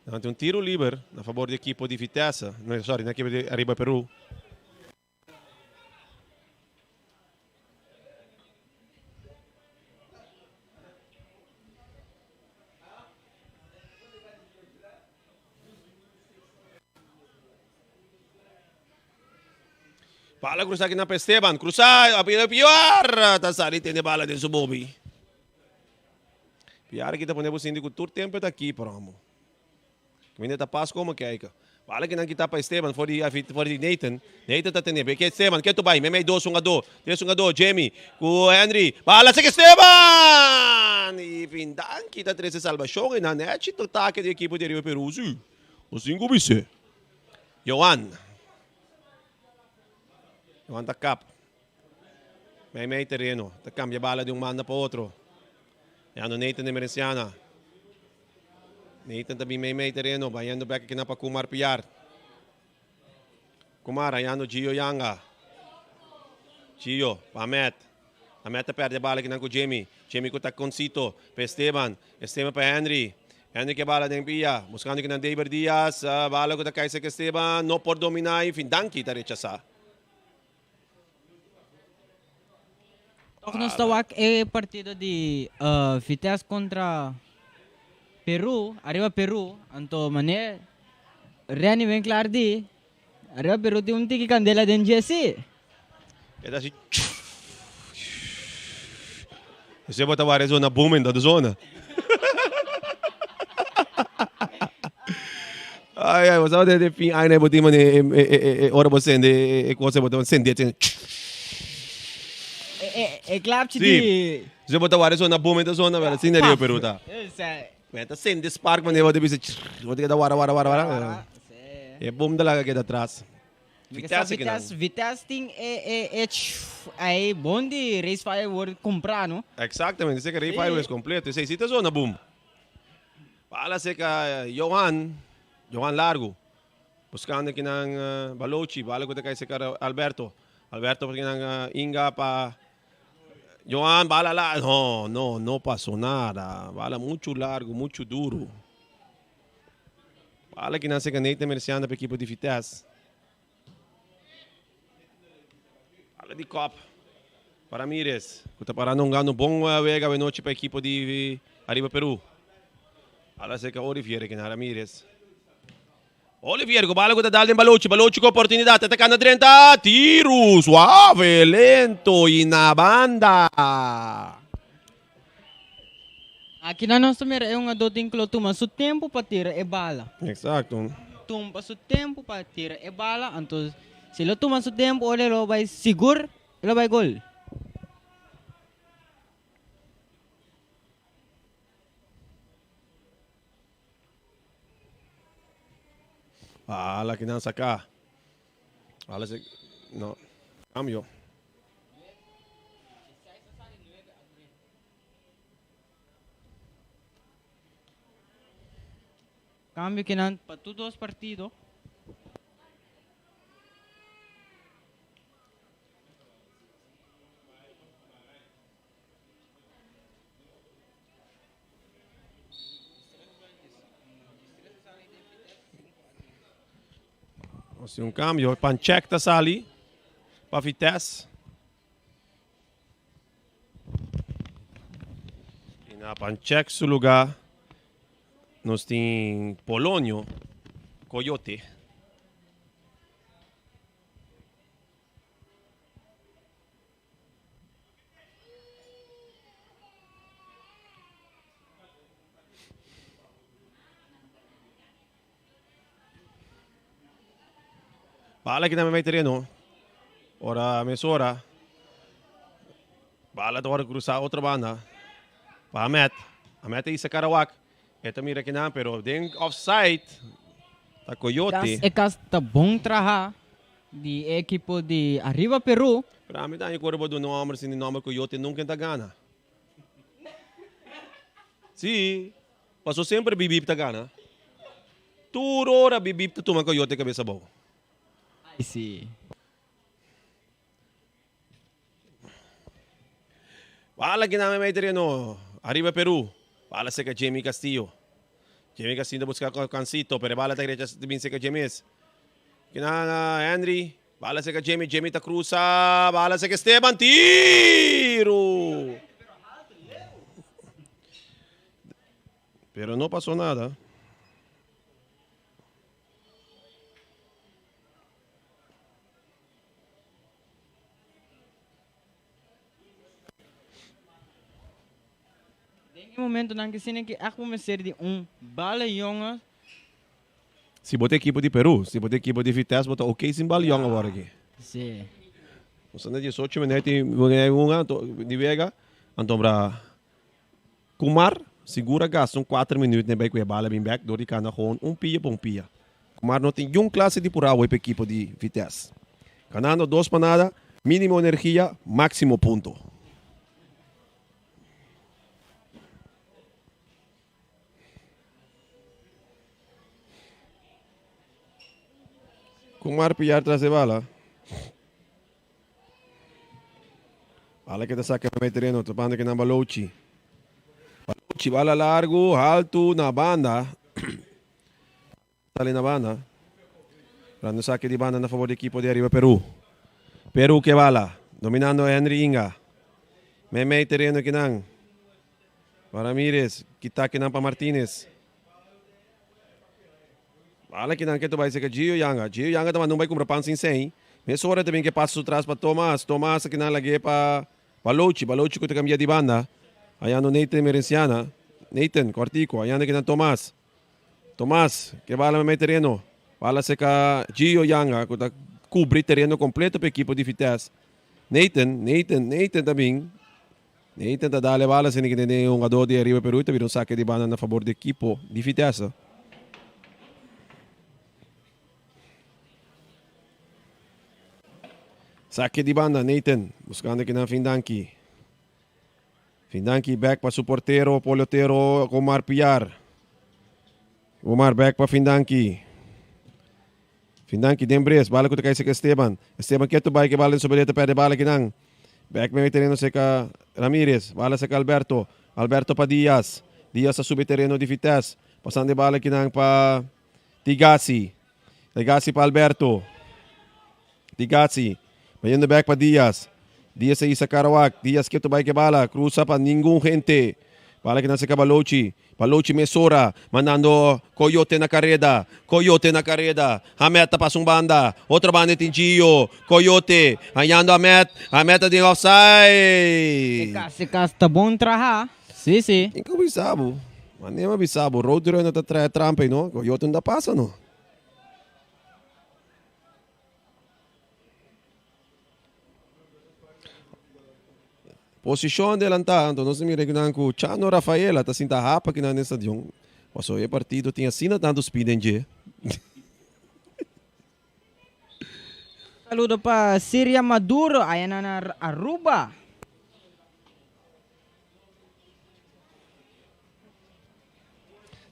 Speaker 1: Nan tin un tiro liber na fabor di ekipo di Vitesse. No, sorry, na ekipo di Ariba Peru. Bala cruza aquí na pa Esteban. Cruza, a pide Piar. Ta sali tiene bala den su bobi. Piar kita pone bocin ku tur tempo ta aqui, promo. Mine ta pas como kijken. Bala que nan kita pa Esteban voor die, voor die Nathan. Nathan ta tene. Beke Esteban, keto bai. Meme dos un a do. Tres un a do. Jamie ku Henry. Bala seke Esteban! I Vindan kita trece salvacion en nan echi totaque di equipo di Rio Peru. Si. O cinco bise. Johan. Johan ta kap. Mei mei tereno. Ta cambia bala di un manda pa otro. Yano Nathan de Merenciana. Nathan ta bin mei mei tereno. Bayendo bek kina pa Kumar Piar. Kumar hayando Gio Yanga. Gio pa Ahmed. Ahmed ta perde bala kinan ku Jamie. Jamie ku ta Concito pa Esteban. Esteban pa Henry. Henry ke bala den pia. Buscando kinan David Diaz. Bala ku ta kai sek Esteban. No por domina y fin danki ta rechasa.
Speaker 3: Toch nos ta wak e partido di Vitesse contra Peru, Arriba Peru, anto mane Renny Winklaar di Arriba Peru tin un tiki candela den dje si.
Speaker 1: E ta haci Esei bo ta wak e zona booming ta zona. Ai ai, bo sa de fin aña bo tin mane e ora bo sende e cosa bo ta sende asina.
Speaker 3: E klapchi di.
Speaker 1: Si bo ta wak e zona booming ta zona, pero asina Rio Peru ta. Bo ta sende spark mane bo ta bisa bo ta keda wara wara wara wara. E boom ta laga keda atras.
Speaker 3: Vitesse ki nan. Vitesse tin e e e ay bon di race firework cumpra no.
Speaker 1: Exactamente, esey race fireworks completo, esey si ta zona boom. Bala seca Johan, Johan Largo, buscando ki nan Balochi, bala cu ta cay seca Alberto, Alberto ki nan Inga pa Johan, bala la, no, no, no paso nada, bala mucho largo, mucho duro. Bala ki nan seca Nathan Merciano pa equipo di Vitesse. Bala di kop pa Ramirez cu ta parando hungando bon wega awe nochi pa equipo di Arriba Peru. Bala seca Olivier ki na Ramirez. Olivier cu bala cu ta dal den Balochi. Balochi cu oportunidad ta atacando drenta. Tiro suave, lento y na banda.
Speaker 3: Aki nan nos ta mira e hungadó tin ku lo tuma su tempu pa tira e bala.
Speaker 1: Exacto.
Speaker 3: Tumpa su tempu pa tira e bala, anto si lo tuma su tempu ora e lo bai sigur e lo bai gol.
Speaker 1: Bala ki nan saka. Bala se no cambio.
Speaker 3: Cambio ki nan pa tur dos partido.
Speaker 1: Nos tin un cambio. Panchek ta sali pa Vitesse. Y na Panchek su lugar nos tin Polonio Coyote. Bala ki na mei tereno. Ora mesora. Bala ta ora cruza otro banda. Pa Ahmed. Ahmed ta isa Karawak. E ta mira kinan pero den offside. Ta Coyote.
Speaker 3: E kas ta bon traha di e ekipo di Arriba Peru.
Speaker 1: Pero ami ta haña ku ora bo duna un hòmber sin di nòmber Coyote nunka e ta gana. Sí, paso semper Bibib ta gana. Tur ora Bibib ta tuma Coyote kabes abou.
Speaker 3: Ay sí.
Speaker 1: Bala ki nan mei tereno ariba Peru. Bala seka Jamie Castillo. Jamie Castillo ta buska Cancito, pero e bala ta grecha bin seka James. Ki nan Henry. Bala seka Jamie, Jamie ta cruza. Bala seka Esteban. Tiro! Pero no pasó nada.
Speaker 3: Den e momentonan ki asina ki ègt bo mester di un bala yonge.
Speaker 1: Si bo ta ekipo di Peru, si bo ta ekipo di Vitesse bo ta ok sin bala yonge awor aki.
Speaker 3: Si.
Speaker 1: Nos ta na diesocho minuut i un anto di wega, anto bra Kumar sigur a gasta un kuater minuut na e bai ku e bala bin bek dor di kanda gewoon un pia pa un pia. Kumar no tin niun klase di purá awor pa ekipo di Vitesse. Ganando dos pa nada, minimo energia, maximo punto. Kumar pillar tras e bala. Bala ke ta saka na tereno, topando ke nan Balochi. Balochi, bala largo, haltu na banda. Sali na banda. Rando sake di banda na favor di ekipo di Arriba Peru. Peru ke bala, dominando Henry Inga. Meimei tereno kinan. Pa Ramirez, kita kinan pa Martinez. Bala kinan ke ta bai seka Gio Yanga. Gio Yanga ta manda un bai kumpra pan sin sein. Mesora ta bin ke pasa su tras pa Tomas. Tomas a kinan lag'é pa Balochi. Balochi ku ta kambia di banda. Hayando Nathan Merenciana. Nathan, kòrtiku. Hayando kinan Tomas. Tomas ke bala mei tereno. Bala seka Gio Yanga ku ta kubri tereno kompleto pa ekipo di Vitesse. Nathan, Nathan, Nathan ta bin. Nathan ta dal e bala sende ki tende e hungadó di Arriba Peru ta bira un sake di banda na fabor di ekipo di Vitesse. Sake di banda Nathan buskando kinan Findanki. Findanki bek pa su portero polotero Omar Piar. Omar bek pa Findanki. Findanki den bres, bala ku ta kai seka Esteban. Esteban ketu bai ke bala den sobereta perde bala kinan. Bek mei tereno seka Ramirez, bala seka Alberto. Alberto pa Diaz. Diaz a subi tereno di Vitesse. Pasando e bala kinan pa Tigasi. Tigasi pa Alberto. Tigasi. Bayendo bek pa Diaz. Diaz a isa Karawak. Diaz ketu bai ke bala. Cruza pa ningun hente. Bala kinan seka Balochi. Balochi mesora, mandando Coyote na careda, Coyote na careda, Hamed ta pasa un banda, otro banda tin Gio, Coyote hañando Hamed, Hamed ta den offside.
Speaker 3: E cas, e cas ta bon traha, si si.
Speaker 1: Tin cu bisa bo, manera mi a bisa bo, Roadrunner ta traha trampa ey no, Coyote no ta pasa no. Posishon adelantá, anto nos a mira kinan ku Chano Rafaela ta sinta hapa kinan den stadion. Pasobra e partido tin asina tantu speed den dje.
Speaker 3: Saludo pa Siria Maduro aya na Aruba.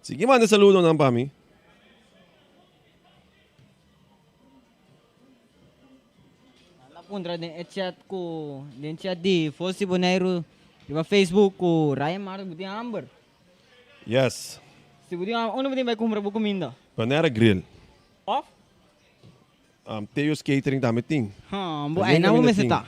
Speaker 1: Sigui manda saludonan pa mi.
Speaker 3: Nan a puntra den e chat ku den chat di Fosi Boneiru riba Facebook ku Ryan Marks bo tin hamber.
Speaker 1: Yes.
Speaker 3: Si bo tin hamber unda bo tin bai kumpra bo kuminda?
Speaker 1: Panera Grill.
Speaker 3: Of?
Speaker 1: Theo's Catering tambe tin.
Speaker 3: Haa, bo einan bo mester ta.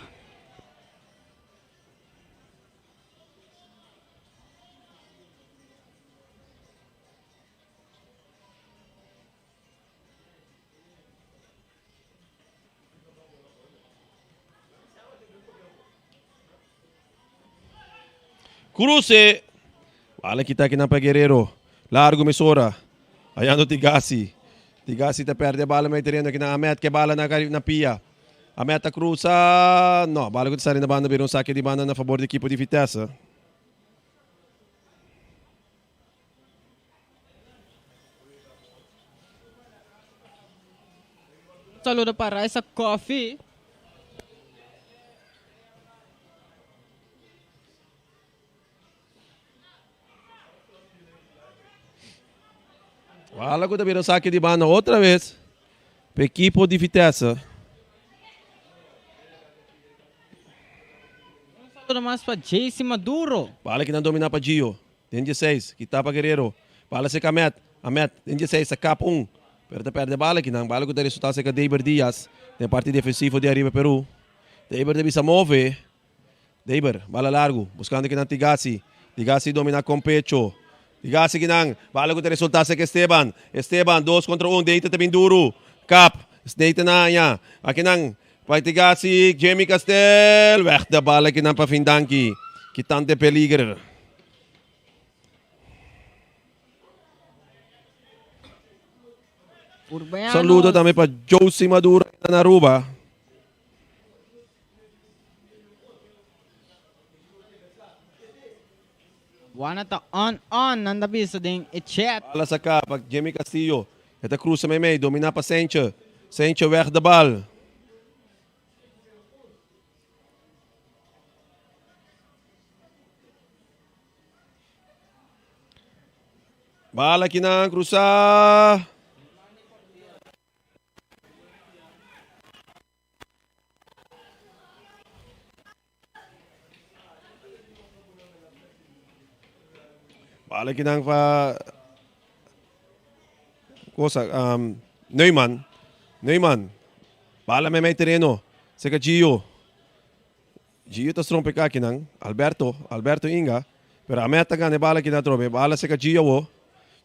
Speaker 1: Cruce. Bala kita kinan pa Guerrero. Largo mesora. Hayando Tigasi. Tigasi ta perde bala medio terreno kinan Ahmed ke bala na na pia. Ahmed ta cruza. No, bala ku ta sali na banda bira un saque di banda na favor di equipo di Vitesse.
Speaker 3: saludo pa Raisa Coffee.
Speaker 1: Wala ku ta bira saque di banda otra vez. Pa equipo di Vitesse.
Speaker 3: Un saludo mas pa JC Maduro.
Speaker 1: Bala ki nan domina pa Gio. Den 16, kita pa Guerrero. Bala seca Ahmed. Ahmed, den 16, ta kap un. Pero ta perde bala ki nan. Bala ku ta resulta seca Deber Diaz. Den parti defensivo di Ariba Peru. Deber ta bisa move. Deber, bala largu, buskando kinan Tigasi. Tigasi domina kon pecho. Tigasi kinan, bala ku ta resulta sek Esteban. Esteban, dos kontra un, Deiter ta bin duru. Kap, Deiter na haña. Akinan, pa Tigasi, Jamie Castel. Wèg de bala kinan pa Findanki. Kitante peliger. Saludo tambe pa Josie Maduro na Aruba.
Speaker 3: Buana ta on on nan ta bisa den e chat.
Speaker 1: Bala saká pa Jimmy Castillo. E ta krusa meimei, dominá pa Sentje. Sentje wèg de bal. Bala kinan krusa. Bala kinan pa cosa um, Neumann. Neumann. Bala mei mei terreno. Seka Gio. Gio ta strompeká kinan. Alberto. Alberto Inga. Pero Ahmed ta gana e bala kinan atrobe. Bala seka Gio awo.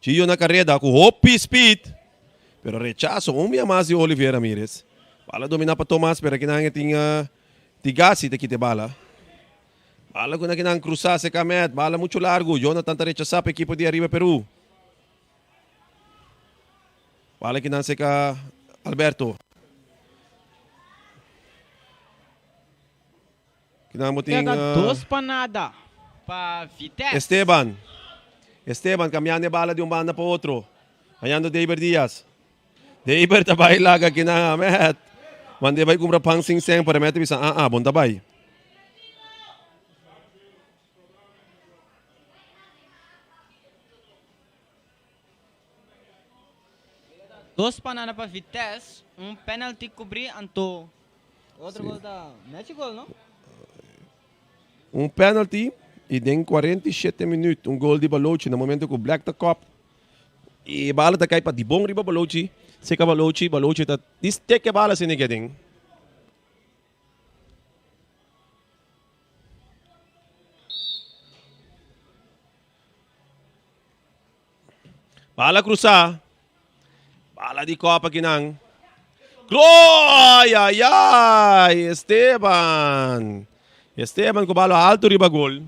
Speaker 1: Gio na kareda ku hopi speed. Pero rechaso un bia mas di Olivier Ramirez. Bala domina pa Thomas pero kinan e tin Tigasi ta kita e bala. Bala ku na kinan krusa seka Ahmed. Bala mucho largu. Jonathan ta rechasa pa ekipo di Ariba Peru. Bala kinan seka Alberto. Kinan bo tin.
Speaker 3: Keda dos pa nada pa Vitesse.
Speaker 1: Esteban. Esteban cambiando e bala di un banda pa otro. Hañando Deiber Diaz. Deiber ta bai laga kinan Ahmed. Mande bai cumpra pan sin sen pero Ahmed ta bisa ah ah bon ta bai.
Speaker 3: Dos pa nada pa Vitesse, un penalty cubri anto otro gol ta Messi gol no?
Speaker 1: Un penalty y den 47 minuut un gol di Balochi na momento cu Black ta kop y e bala ta cay pa dibon riba Balochi, seca Balochi, Balochi ta disteke e bala asina ke aden. Bala cruzá. Bala di kopa kinan. Ay, ay, ay, Esteban. Esteban ku bala alto riba gol.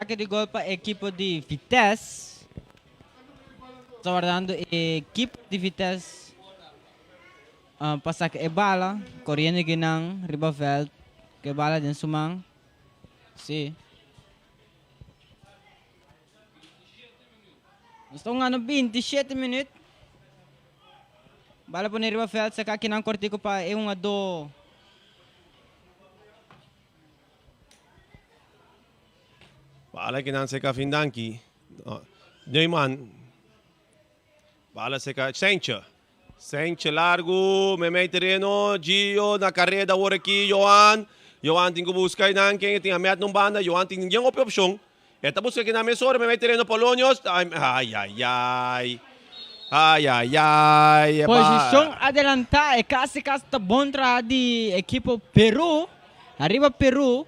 Speaker 3: Saque di gol pa equipo di Vitesse. Ta wardando equipo di Vitesse pa saca e bala. Coriendo kinan riba veld. Cu e bala den su man. Si. Nos ta hungando 27 minuut. Bala pone riba veld. Saca kinan cortico pa e hungador.
Speaker 1: Bala kinan seca Findanki. Neumann. Bala seca Sentje. Sentje largo, meimei tereno, Gio na careda awor aki, Johan. Johan tin cu busca einan ken tin Ahmed na un banda, Johan tin ningun hopi opcion. E ta busca kinan mesora meimei tereno Polonios. Ay ay ay. Ay ay ay.
Speaker 3: Posicion adelanta e casi casi ta bon traha di ekipo Peru. Ariba Peru.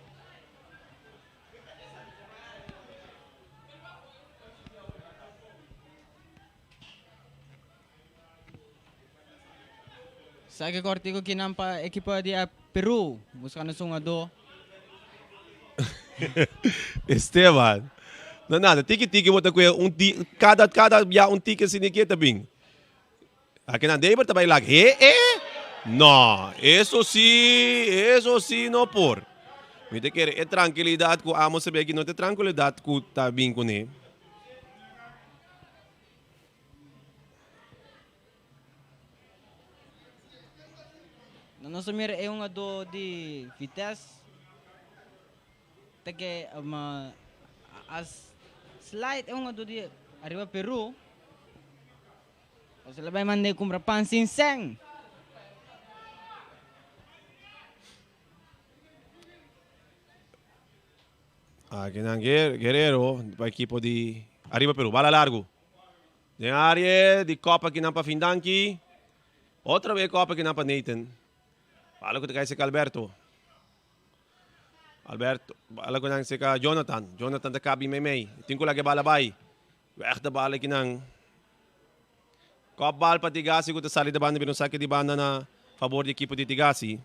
Speaker 3: Saque cortico kinan pa equipo di Peru, buscando su hungador.
Speaker 1: Esteban, No nada, tiki tiki bo ta kue un ti, kada kada bia un tiki asina ke ta bin. Akinan David ta bai lak, he e? No, eso si, eso si no por. Mi ta kere e trankilidat ku amo sabi aki no ta e trankilidat ku ta bin kuné.
Speaker 3: Nos a mira e hungadó di Vitesse ta ke a slide e hungadó di Arriba Peru. Nos a bai mand'é kumpra pan sin sèn.
Speaker 1: Akinan Guerrero pa ekipo di Arriba Peru. Bala largu. Den área di kòp akinan pa Findanki. Otra bes kòp akinan pa Nathan. Bala ku ta kai seka Alberto. Alberto, bala ku nan seka Jonathan. Jonathan ta kabi meimei. Tin ku laga e bala bai. Wèg de bala akinan. Kòp bal pa Tigasi ku ta sali de banda bira un sake di banda na fabor di ekipo di Tigasi.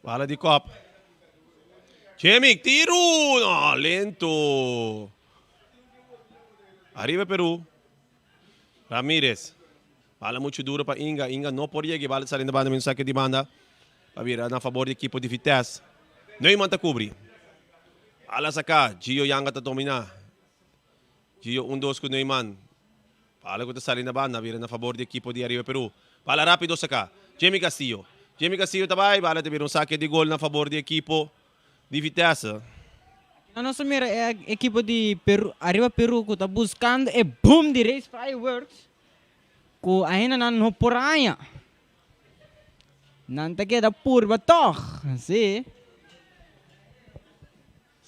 Speaker 1: Bala di kop. Chemic, tiru! No, lento. Arriba Peru. Ramirez. Bala mucho duro pa Inga. Inga no por yega. Bala sali na banda, un saque di banda. Pa bira na favor di equipo di Vitesse. Neumann ta cubri. Bala saca. Gio Yanga ta domina. Gio un dos cu Neumann. Bala cu ta sali na banda bira na fabor di ekipo di Ariba Peru. Bala rapido saca. Jimmy Castillo. Jimmy Castillo ta bay. Bala ta bira un sake di gol na fabor di ekipo di Vitesse.
Speaker 3: Akinan nos ta mira e ekipo di Peru, Ariba Peru cu ta buscando e boom di Race Fireworks cu ainda nan no por haña. Nan ta keda purba tog. Si.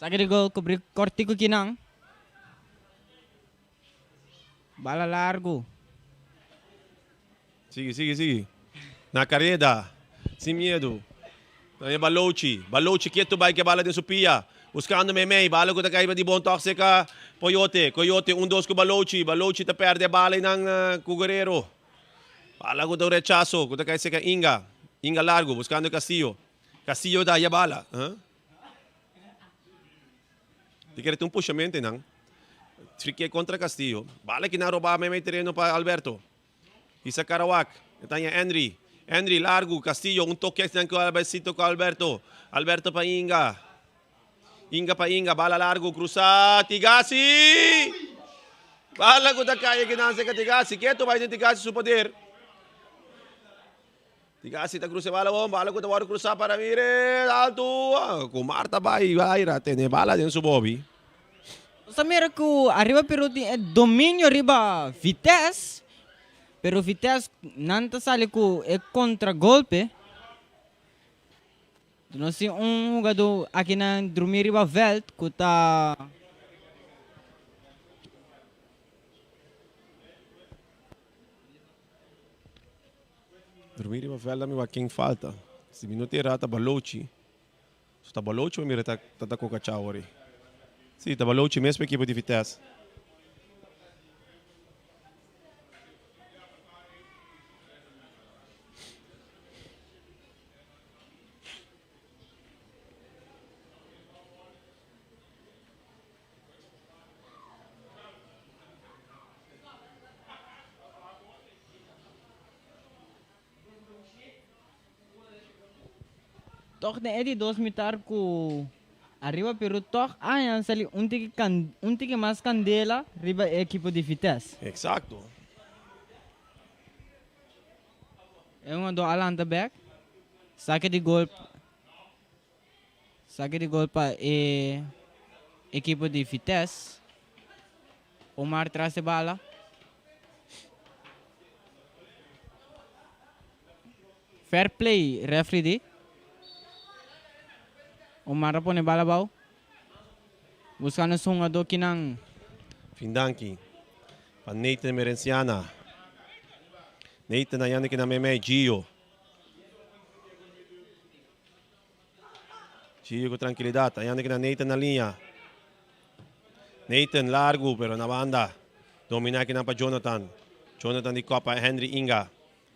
Speaker 3: Sake di gol cubri cortico kinan. Bala largu.
Speaker 1: Sigui, sigui, sigui. Na careda. Sin miedo. Na e Balochi. Balochi ketu bai ke bala den su pia. Buscando meimei. Bala cu ta cay di bon tok seca Coyote. Coyote un dos cu Balochi. Balochi ta perde bala einan cu Guerrero. Bala cu ta un rechazo cu ta cay seca Inga. Inga largo buscando Castillo. Castillo ta haya bala. Di kere tin un pushamento einan. Triqué contra Castillo. Bala ki nan roba meimei tereno pa Alberto. Isa Karawak. E ta haña Henry. Henry largu. Castillo un toke einan ku Albercito ku Alberto. Alberto pa Inga. Inga pa Inga. Bala largu. Krusa. Tigasi! Bala ku ta kai akinan serka Tigasi. Ketu bai den Tigasi su poder. Tigasi ta crusa e bala bon, bala cu ta wordo crusa pa Ramirez, alto, cu Marta bay bay ra tene bala den su bobi.
Speaker 3: Nos ta mira cu ariba Peru tin e dominio riba Vitesse, pero Vitesse nan ta sali cu e contragolpe. Nos tin un hugado akinan drumi riba veld cu ta.
Speaker 1: Drumi riba veld a mi wak ken falta. Si mi no ta era ta Balochi. So ta Balochi mi mira ta ta koka chao ori. Si ta Balochi mes pa ekipo di Vitesse.
Speaker 3: Tog den e di dos mitar ku Arriba Peru tog aña sali un tiki kan un tiki mas kandela riba e ekipo di Vitesse.
Speaker 1: Eksakto.
Speaker 3: E hungadó a lanta bek, sake di gol Sake di gol pa e ekipo di Vitesse. Omar tras e bala. Fair play referee di. Omar a pone bala abao. Buscando su hungador kinan.
Speaker 1: Fin danki pa Nathan Merenciana. Nathan a yanda kinan meimei Gio. Gio cu trankilidad a yanda kinan Nathan na liña. Nathan largu pero na banda. Domina kinan pa Jonathan. Jonathan di kop pa Henry Inga.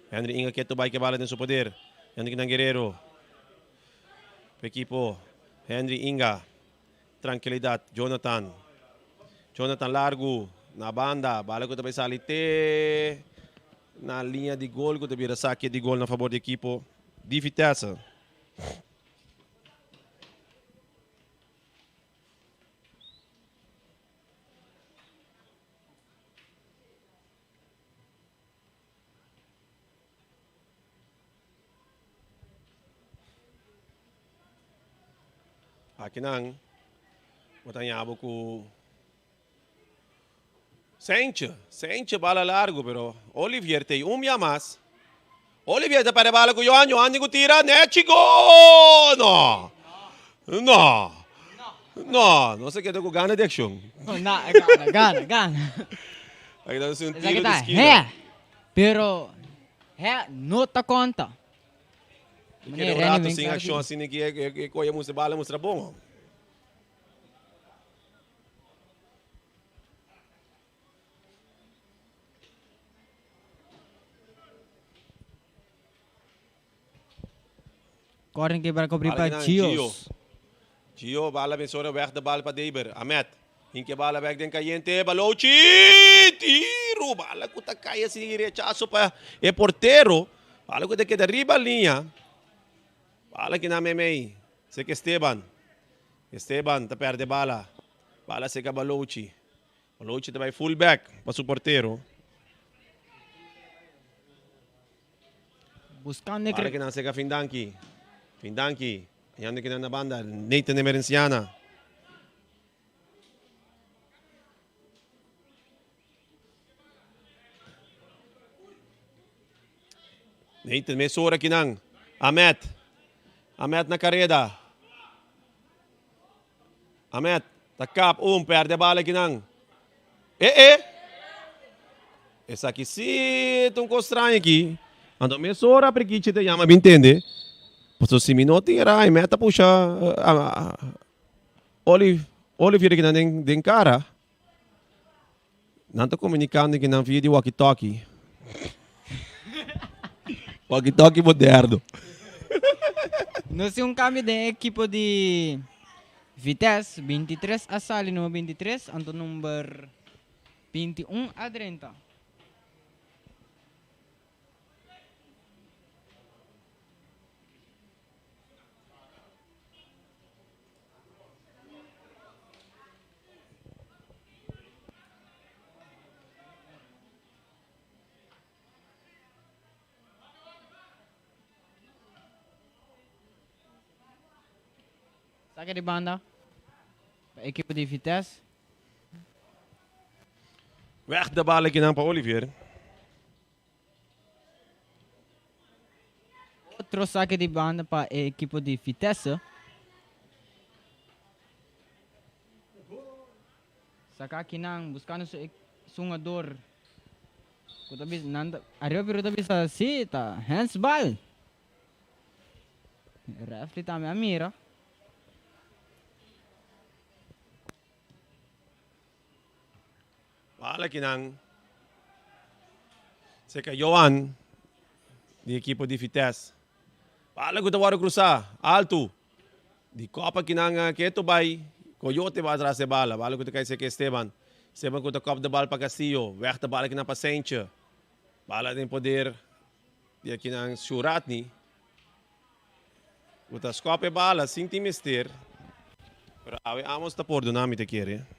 Speaker 1: Henry Inga ketu bai ke bala den su poder. Yanda kinan Guerrero. Pa ekipo Henry Inga. Trankilidad Jonathan. Jonathan largu na banda. Bala ku ta bai sali te na liña di gol ku ta bira sake di gol na fabor di ekipo di Vitesse. Akinan bo ta ña bo ku Sentje, Sentje bala largu pero Olivier ta ei un bia mas. Olivier ta perde bala ku Johan, Johan tin ku tira, nechi gol! No! No! No! Nos a keda ku gana di akshon.
Speaker 3: No, gana, gana, gana.
Speaker 1: Aki ta un
Speaker 3: Esaki
Speaker 1: tiro di
Speaker 3: ta
Speaker 1: skina.
Speaker 3: he, pero he no ta konta.
Speaker 1: E keda un rato sin akshon asina ki e koye mustra bala mustra bon.
Speaker 3: Corner que para cobrir para Gios.
Speaker 1: Gio, bala vencedora, weg de bal pa Deber. Ahmed, hinke bala weg den cayente, Balochi, tiro, bala ku ta cai así, rechazo pa e portero. Bala ku ta keda riba linea. Bala ki na memei, seke Esteban. Esteban ta perde bala. Bala seka Balochi. Balochi ta bai full back pa su portero.
Speaker 3: Buscando
Speaker 1: Bala ki nan seka Findanki. Findanki. Yando ki nan na banda. Nathan Emerenciana. Nathan mesora ki nan. Ahmed. Ahmed na kareda. Ahmed ta kap un, perde bala ki nan. E e! Esaki si ta un kos straño aki. Anto mesora Prikichi ta yama bin tende. Pasobra si mi no tin era Ahmed ta pusha Olive, Olivier ki nan den den kara. Nan ta komunikando ki nan via di walkie talkie. Walkie talkie moderno.
Speaker 3: Nos tin un cambio den ekipo di Vitesse, 23 a sali number 23, anto number 21 a drenta. Saque di banda pa ekipo di Vitesse.
Speaker 1: Weg de bal akinan pa Olivier.
Speaker 3: Otro saque di banda pa e ekipo di Vitesse. Saca akinan buscando su su hungador cu ta bisa nan ta ariba pero ta bisa si ta handsbal. Refri tambe a mira.
Speaker 1: Bala kinan Cerca Johan di ekipo di Vitesse. Bala ku ta wòrdu krusá altu. Di kòp akinan ketu bai Coyote bai atras e bala. Bala ku ta kai serka Esteban. Esteban ku ta kòp de bal pa Castillo. Wèg ta bala kinan pa Sentje. Bala den poder di akinan Shuratni. Ku ta skòp e bala sin tin mester. Pero awe Amos ta pordoná mi ta kere.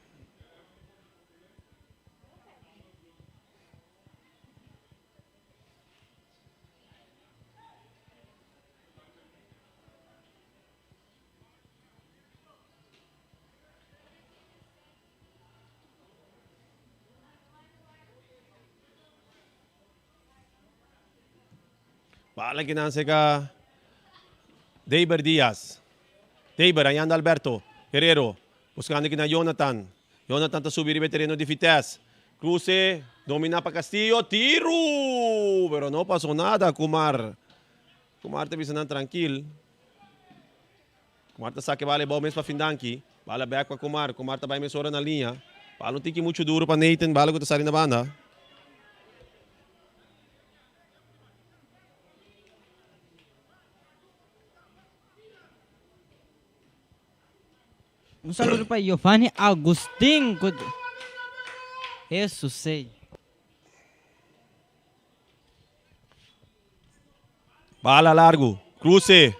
Speaker 1: Bala kinan seka Deiber Diaz. Deiber añanda Alberto Guerrero. Buscando kinan Jonathan. Jonathan ta subi riba e tereno di Vitesse. Cruce, domina pa Castillo. Tiru! Pero no pasó nada, Kumar. Kumar ta bisa nan trankil. Kumar ta sake bala e bou mes pa Findanki. Bala bek pa Kumar. Kumar ta bai mesora na liña. Bala un tiki muchu duru pa Nathan. Bala ku ta sali na banda.
Speaker 3: Un saludo pa Giovanni Agustin ku Jesus ei.
Speaker 1: Bala largu. Cruce.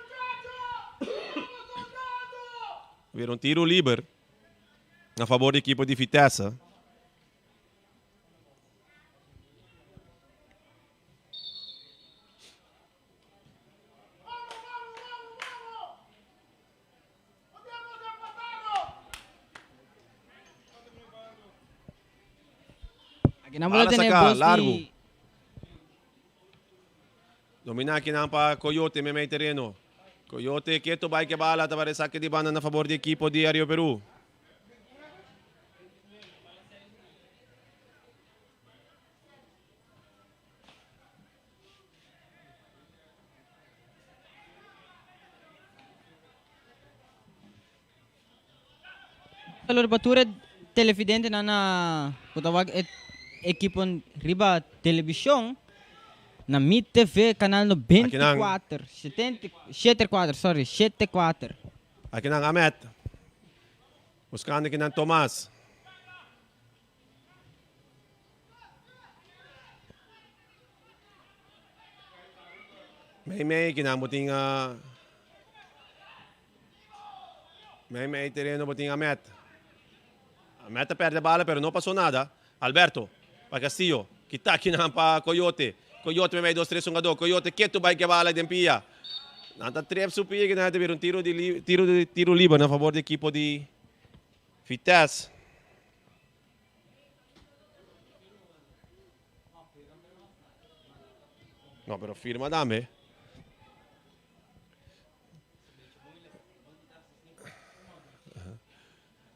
Speaker 1: Weer un tiro liber na favor di equipo di Vitesse.
Speaker 3: Aki nan bola
Speaker 1: Bala
Speaker 3: tene
Speaker 1: saca,
Speaker 3: bos
Speaker 1: largo.
Speaker 3: di
Speaker 1: Domina aki nan pa Coyote meimei tereno. Coyote keto bai ke bala tabata e sake di banda na fabor di ekipo di Ario Peru.
Speaker 3: Saludo pa tur e televidentenan na ku ta wak e ekipo riba televishon na Mi TV kanal 94 74 sorry 74.
Speaker 1: Akinan Ahmed buskando akinan Tomas. Mei mei kinan bo tin a Mei mei tereno bo tin Ahmed. Ahmed ta perde bala pero no pasó nada. Alberto pa Castillo. Kita kinan pa Coyote. Coyote mei mei dos tres hungadó. Coyote ketu bai ke bala den pia. Nan ta trep su pia kinan ta bira un tiro di tiro di tiro liber na favor di ekipo di Vitesse. No, pero firma tambe.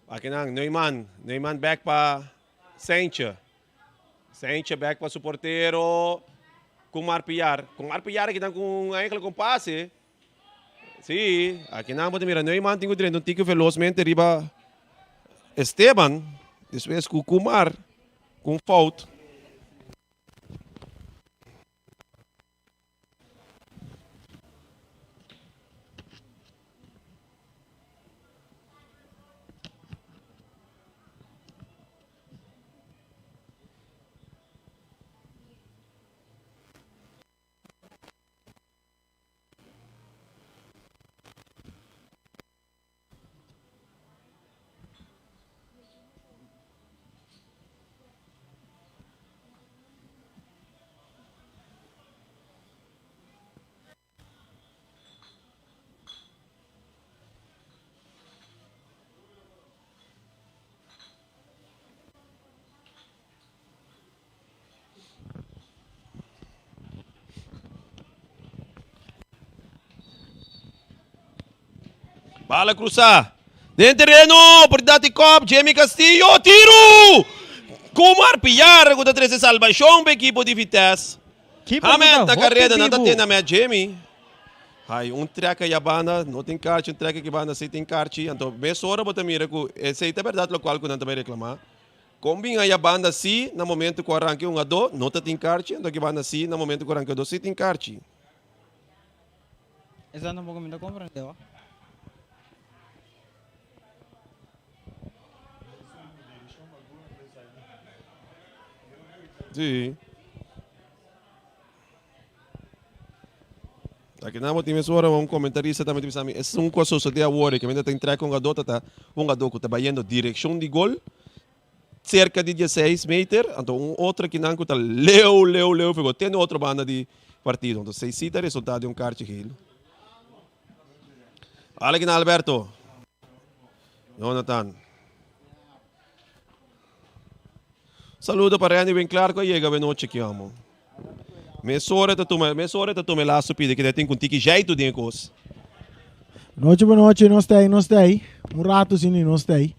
Speaker 1: Akinan, Neumann. Neumann back pa Seintje. Seintje back pa su portero. Kumar Piar. Kumar Piar akinan con eigenlijk un pase. Sí, akinan bo ta mira Neumann tin ku drenta un tiki velozmente riba Esteban. Despues ku Kumar ku un fout. Bala cruzá. Den terreno, oportunidad di kop, Jamie Castillo, tiro! Kumar Piar ku ta trese salbashon pa ekipo di Vitesse. Hamed na kareda, nan ta tende Hamed Jamie. Hai, un trek ya banda, no tin karchi, un trek ki banda si tin karchi. Anto mesora bo ta mira ku esei ta bèrdat lokual ku nan ta bai reklamá. Kon bin aya banda si na momento ku aranke un ado no ta tin karchi, anto ki banda si na momento ku aranke ado si tin karchi.
Speaker 3: Esa tampoco mi ta comprende hoor.
Speaker 1: Si. Aki nan bo tin mesora un comentarista tambe ta bisa mi esun ku a sosode awor ke mester ta entra ku un gadó ta ta un gadó ku ta bayendo direkshon di gol serka di dieseis meter anto un otro kinan ku ta leu leu leu fego te na otro banda di partido anto esei si ta resultado di un karchi geel. Hala kinan Alberto. Jonathan. Saludo pa Randy Winklar ku a yega awe nochi aki amo. Mesora ta tuma, mesora ta tuma e laatste pida ki ta tin ku un tiki jeitu den e kos.
Speaker 12: Nochi bo nochi, nos ta ei, nos ta ei. Un ratu sini nos ta ei.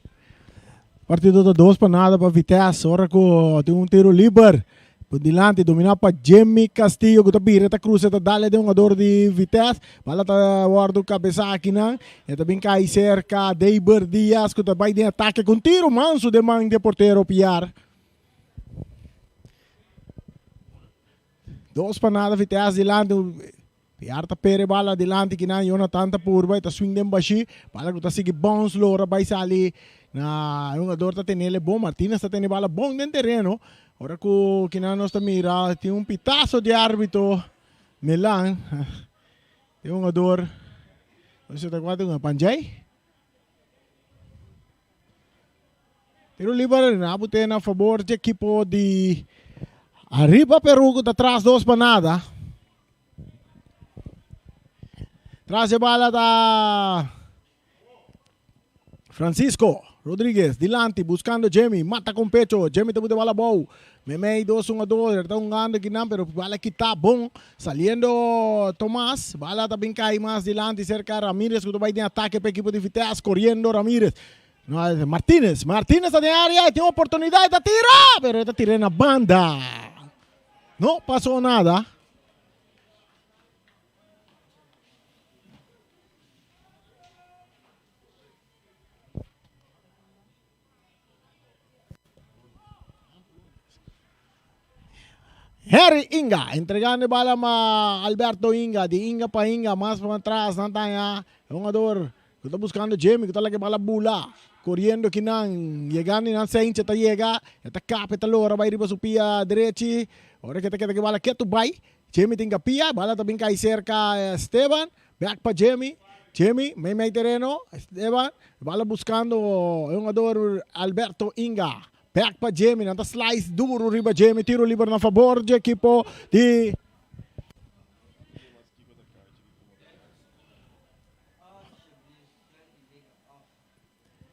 Speaker 12: Partido ta dos pa nada pa Vitesse. Ora ku tin un tiro liber. Por dilanti dominá pa Jimmy Castillo ku ta bira, ta krusa, ta dale den hungador di Vitesse. Bala ta wòrdu kabesá akinan. E ta bin kai serka Deiber Diaz ku ta bai den atake ku un tiro mansu den man di e portero Piar. Dos pa nada Vitesse dilanti. Piar ta pere bala dilanti kinan Jonathan ta purba e ta swing den bashi. Bala ku ta sigui bounce lora bai sali na e hungador ta tenele bon. Martinez ta tene bala bon den tereno. Ora ku kinan nos ta mira tin un pitaso di arbitro Milan. E hungador no se ta kua ta hunga Panjay. Tiro liber na bute na favor di ekipo di Arriba Peru ku ta tras dos pa nada. Tras e bala ta Francisco Rodriguez dilanti buscando Jimmy mata con pecho Jimmy ta bute bala abou Memey dos un a dos ta hungando kinan pero bala kita bon saliendo Tomas bala ta bin kai mas dilanti cerca Ramirez ku ta bai den atake pa ekipo di Vitesse coriendo Ramirez No, Martinez, Martinez ta den área, e tin oportunidad, e ta tira, pero e ta tira na banda. No pasó nada. Harry Inga entregando e bala ma Alberto Inga, di Inga pa Inga, mas pa atras nan ta haña e hungador ku ta buskando Jimmy ku ta laga e bala bula, koriendo kinan, yegando i nan Saintje ta yega, e ta kap e ta lora bai riba su pia drechi, ora ke ta keda ku e bala ketu bai, Jimmy tin kapia, bala ta bin kai serka Esteban, bek pa Jimmy, Jimmy mei mei tereno, Esteban, bala buskando e hungador Alberto Inga. Bek pa Jimmy, nan ta slice duro riba Jimmy, tiro liber na fabor dje ekipo di.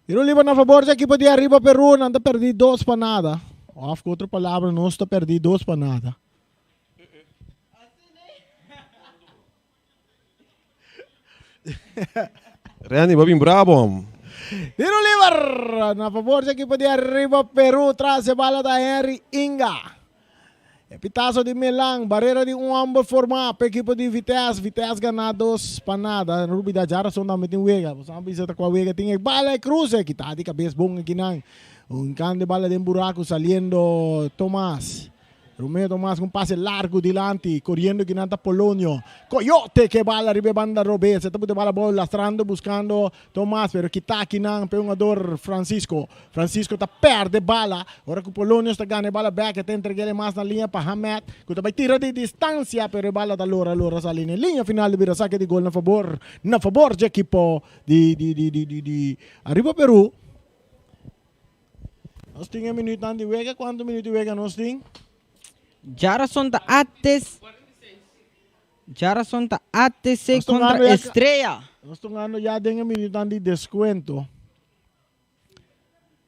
Speaker 12: Tiro liber na fabor dje ekipo di Arriba Peru, nan ta perdi dos pa nada. Of ku otro palabra, nos ta perdi dos pa nada.
Speaker 1: Randy, bo bin brabo hom.
Speaker 12: Tiro liber na favor di ekipo di Arriba Peru tras e bala ta Henry Inga. E pitazo di Milan, barera di un homber forma pa ekipo di Vitesse. Vitesse gana dos pa nada. Ruby da Jarason tambe tin wega. Bo sa bisa ta kua wega tin e bala e cruce. Kita di kabes bon akinan. Un kan de bala den buraco saliendo Tomas. Romeo Tomas ku un pase largu dilanti, koriendo kinan ta Polonio. Coyote ke bala riba e banda robes, e ta put e bala abou lastrando buskando Tomas, pero kita kinan p'e hungador Francisco. Francisco ta perde bala, ora ku Polonio sta gana e bala bek, e ta entreg'el e mas na liña pa Hamed, ku ta bai tira di distansia, pero e bala ta lora lora sali na e liña final di bira sake di gol na fabor na fabor dje ekipo di di di di di Arriba Peru. Nos tin e minuutnan di wega. Kuantu minuut di wega nos tin?
Speaker 3: Djarason ta ATC Djarason ta ATC kontra Estrella.
Speaker 12: Nos ta hungando ya den e minuutnan di deskuento.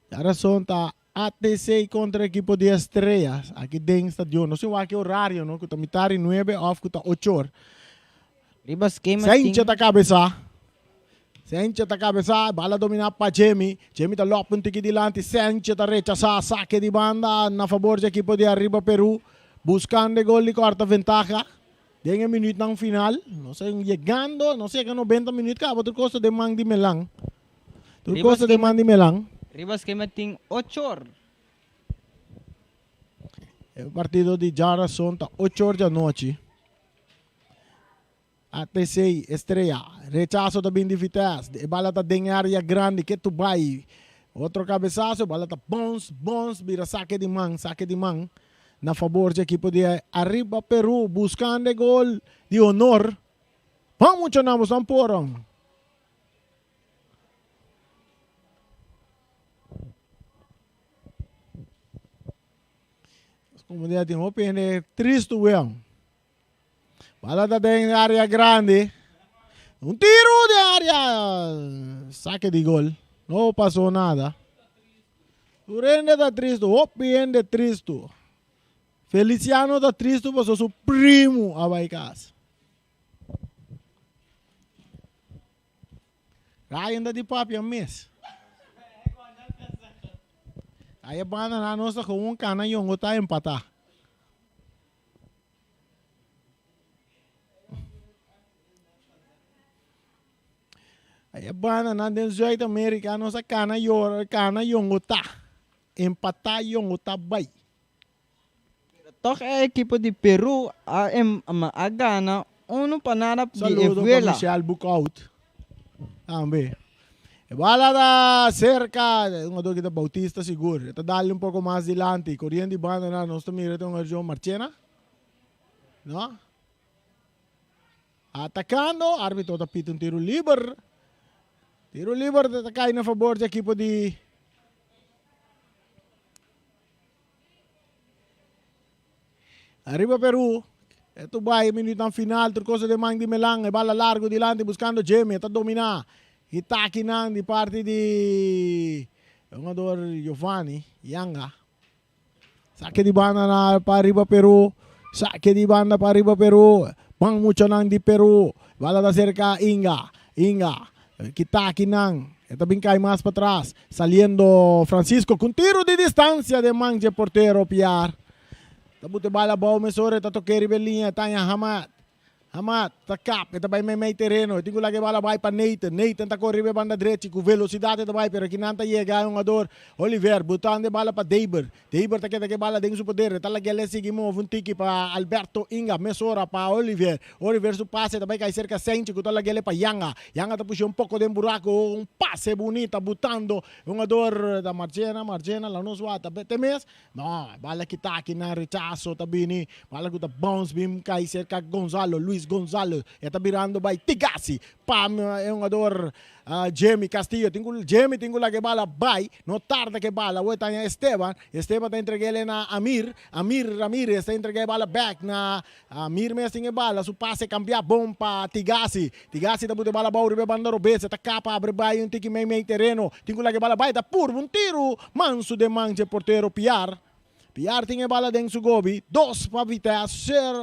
Speaker 12: Djarason ta ATC kontra ekipo di Estrella aki den stadion. Nos tin wak e orario no ku ta mitar di nuebe òf ku ta ocho or.
Speaker 3: Riba skema tin.
Speaker 12: Sencha ta kabesá. Senche ta kabesá, bala dominá pa Jimmy. Jimmy ta lòp un tiki dilanti, Senche ta rechasá sake di banda na fabor dje ekipo di Arriba Peru, buskando e gol di kòrta ventaha den e minütnan final. Nos a yegando, nos a yega nobenta minüt kaba, tur kos ta den man di Melan. Tur kos ta den man di Melan.
Speaker 3: Riba skema tin ocho or.
Speaker 12: E partido di djarason ta ocho or djanochi. ATC, Estrella, rechaso ta bin di Vitesse, e bala ta den area grandi, ketu bai, otro cabesazo, e bala ta bounce, bounce, bira sake di man, sake di man, na fabor dje ekipo di Arriba Peru, buscando e gol di honor, Bon muchanan, boso nan por. Comunidad tin hopi hende tristo weon. Bala ta den área grandi. Un tiro de área. Saque di gol. No pasó nada. Tur hende ta tristo. Hopi hende tristo. Feliciano ta tristu paso su primu a bai kas. Ryan ta di papia mes. Aya banda na nos ta gewoon kana yongo ta empata. Aya banda nan den Zuid Amerika nos a kana yora kana yongo ta empata yongo ta bai.
Speaker 3: Pero toch e ekipo di Peru a a gana uno pa nada di
Speaker 12: Saludo pa
Speaker 3: Evuela.
Speaker 12: Michel Boekhoudt tambe. E bala ta cerca, e hungador ki ta Bautista sigur. E ta dal un poco mas dilanti. Corriendo di banda nan nos ta mira ta un Joe Marchena. No? Atacando, arbitro ta pita un tiro liber. Tiro liber ta cai na favor di ekipo di Ariba Peru, e tu bai minuutnan final, tur cosa den man di Melan, e bala largo dilanti buscando Jimmy, e ta domina e takinan di parti di e hungador Giovanni Yanga. Sake di banda na pa ariba Peru, sake di banda pa ariba Peru, ban muchanan di Peru, bala ta cerca Inga, Inga Ki takinan, e ta bin kai mas patras, saliendo Francisco ku un tiro di distansia den man dje portero Piar. Ta buta e bal abou mesora e ta toke riba e liña, e taña Hamad. Hamad ta kap, e ta bai meimei tereno, e tin ku laga e bal a bai pa Nathan. Nathan ta kore riba e banda drechi, ku velosidat e ta bai, pero kinan ta yega e hungador Oliver, butando e bala pa Deiber. Deiber ta keda ku e bala den su poder, e ta lag'el e sigui move un tiki pa Alberto Inga, mesora pa Oliver. Oliver su pase ta bai kai serka Senchi ku ta lag'el e pa Yanga. Yanga ta pusha un poko den buraku, un pase bunita butando e hungador ta Marchena, Marchena la nos wak ta bete mes. No, e bala kita aki na rechaso ta bini, bala ku ta bounce bin kai serka Gonzalo, Luis Gonzalo. E ta birando bai Tigasi pa e hungador Jemy Castillo tin ku Jemy tin ku laga e bala bai, no tarda ku e bala awor ta haña Esteban, Esteban ta entreg'el na Amir, Amir Ramirez ta entrega e bala bek na Amir mes tin e bala, su pase kambia bon pa Tigasi, Tigasi ta buta e bala abou riba e banda robes, e ta kapa abre bai un tiki mei mei tereno, tin ku laga e bala bai, ta purba un tiru mansu den man dje portero Piar. Piar tin e bala den su gobi, dos pa Vitesse, ser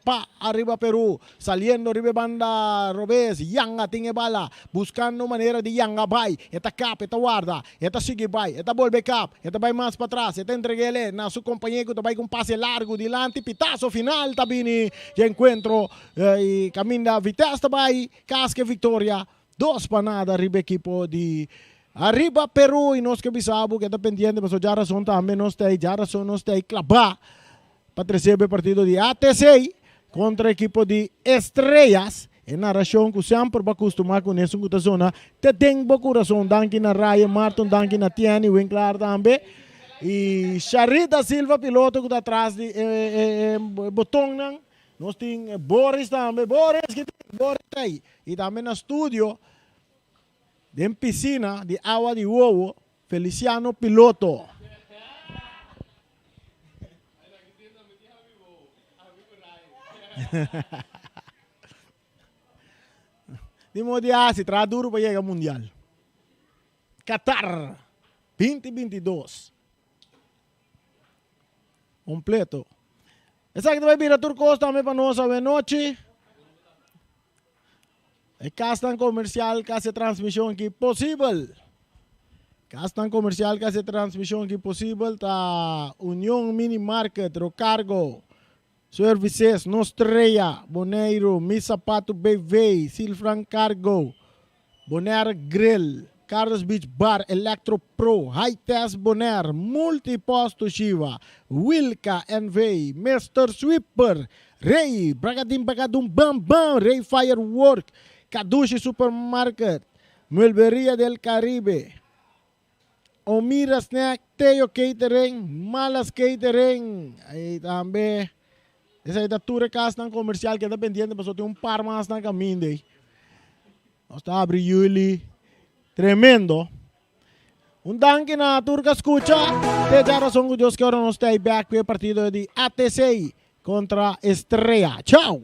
Speaker 12: pa ariba Peru, saliendo riba e banda robes, Yanga tin e bala, buscando manera di Yanga bai, e ta kap, e ta warda, e ta sigui bai, e ta bolbe kap, e ta bai mas patras, e ta entreg'el na su compañero cu ta bai cu un pase largo dilanti, pitazo final ta bini dje encuentro y caminda Vitesse ta bai cas cu e victoria, dos pa nada riba ekipo di Ariba Peru y nos ke bisa bo ke ta pendiente pasobra djarason tambe nos ta ey djarason nos ta ey klabá pa trese bo e partido di ATC kontra ekipo di Estrellas e narashon ku semper bo a kustumá kuné esun ku ta zona te den bo kurason danki na Ryan Marton danki na Tiany Winklaar tambe y Sharita Silva piloto ku ta atras di e botonnan nos tin Boris tambe Boris ki tin Boris ta ey y tambe na studio Den pisina di awa di wowo, Feliciano Piloto. Di modo di hasi, traha duro pa yega mundial. Qatar 2022. Completo. Esaki ta bai bira tur kos tambe pa nos awenochi. E kasnan komersial ku hasi e transmishon aki posibel. Kasnan komersial ku hasi e transmishon aki posibel ta Union Mini Market, Rocargo, Services, Nostrea, Boneiru, Mi Sapatu BV, Silfran Cargo, Bonaire Grill, Carlos Beach Bar, Electro Pro, High Test Bonaire, Multipost Toshiba, Wilka NV, Mister Sweeper, Rey, Bragadim Bagadum Bam Bam, Rey Firework, Kadushi Supermarket, Muelberia del Caribe, Omira Snack, Teo Catering, Malas Catering, y tambe esey ta tur e casnan comercial keda pendiente pasobra tin un par mas na caminda ey. Nos ta abri juli tremendo. Un danki na tur ku a skucha. Te djarason ku Dios ke ora nos ta ei bek ku e partido di ATC kontra Estrella. Chao!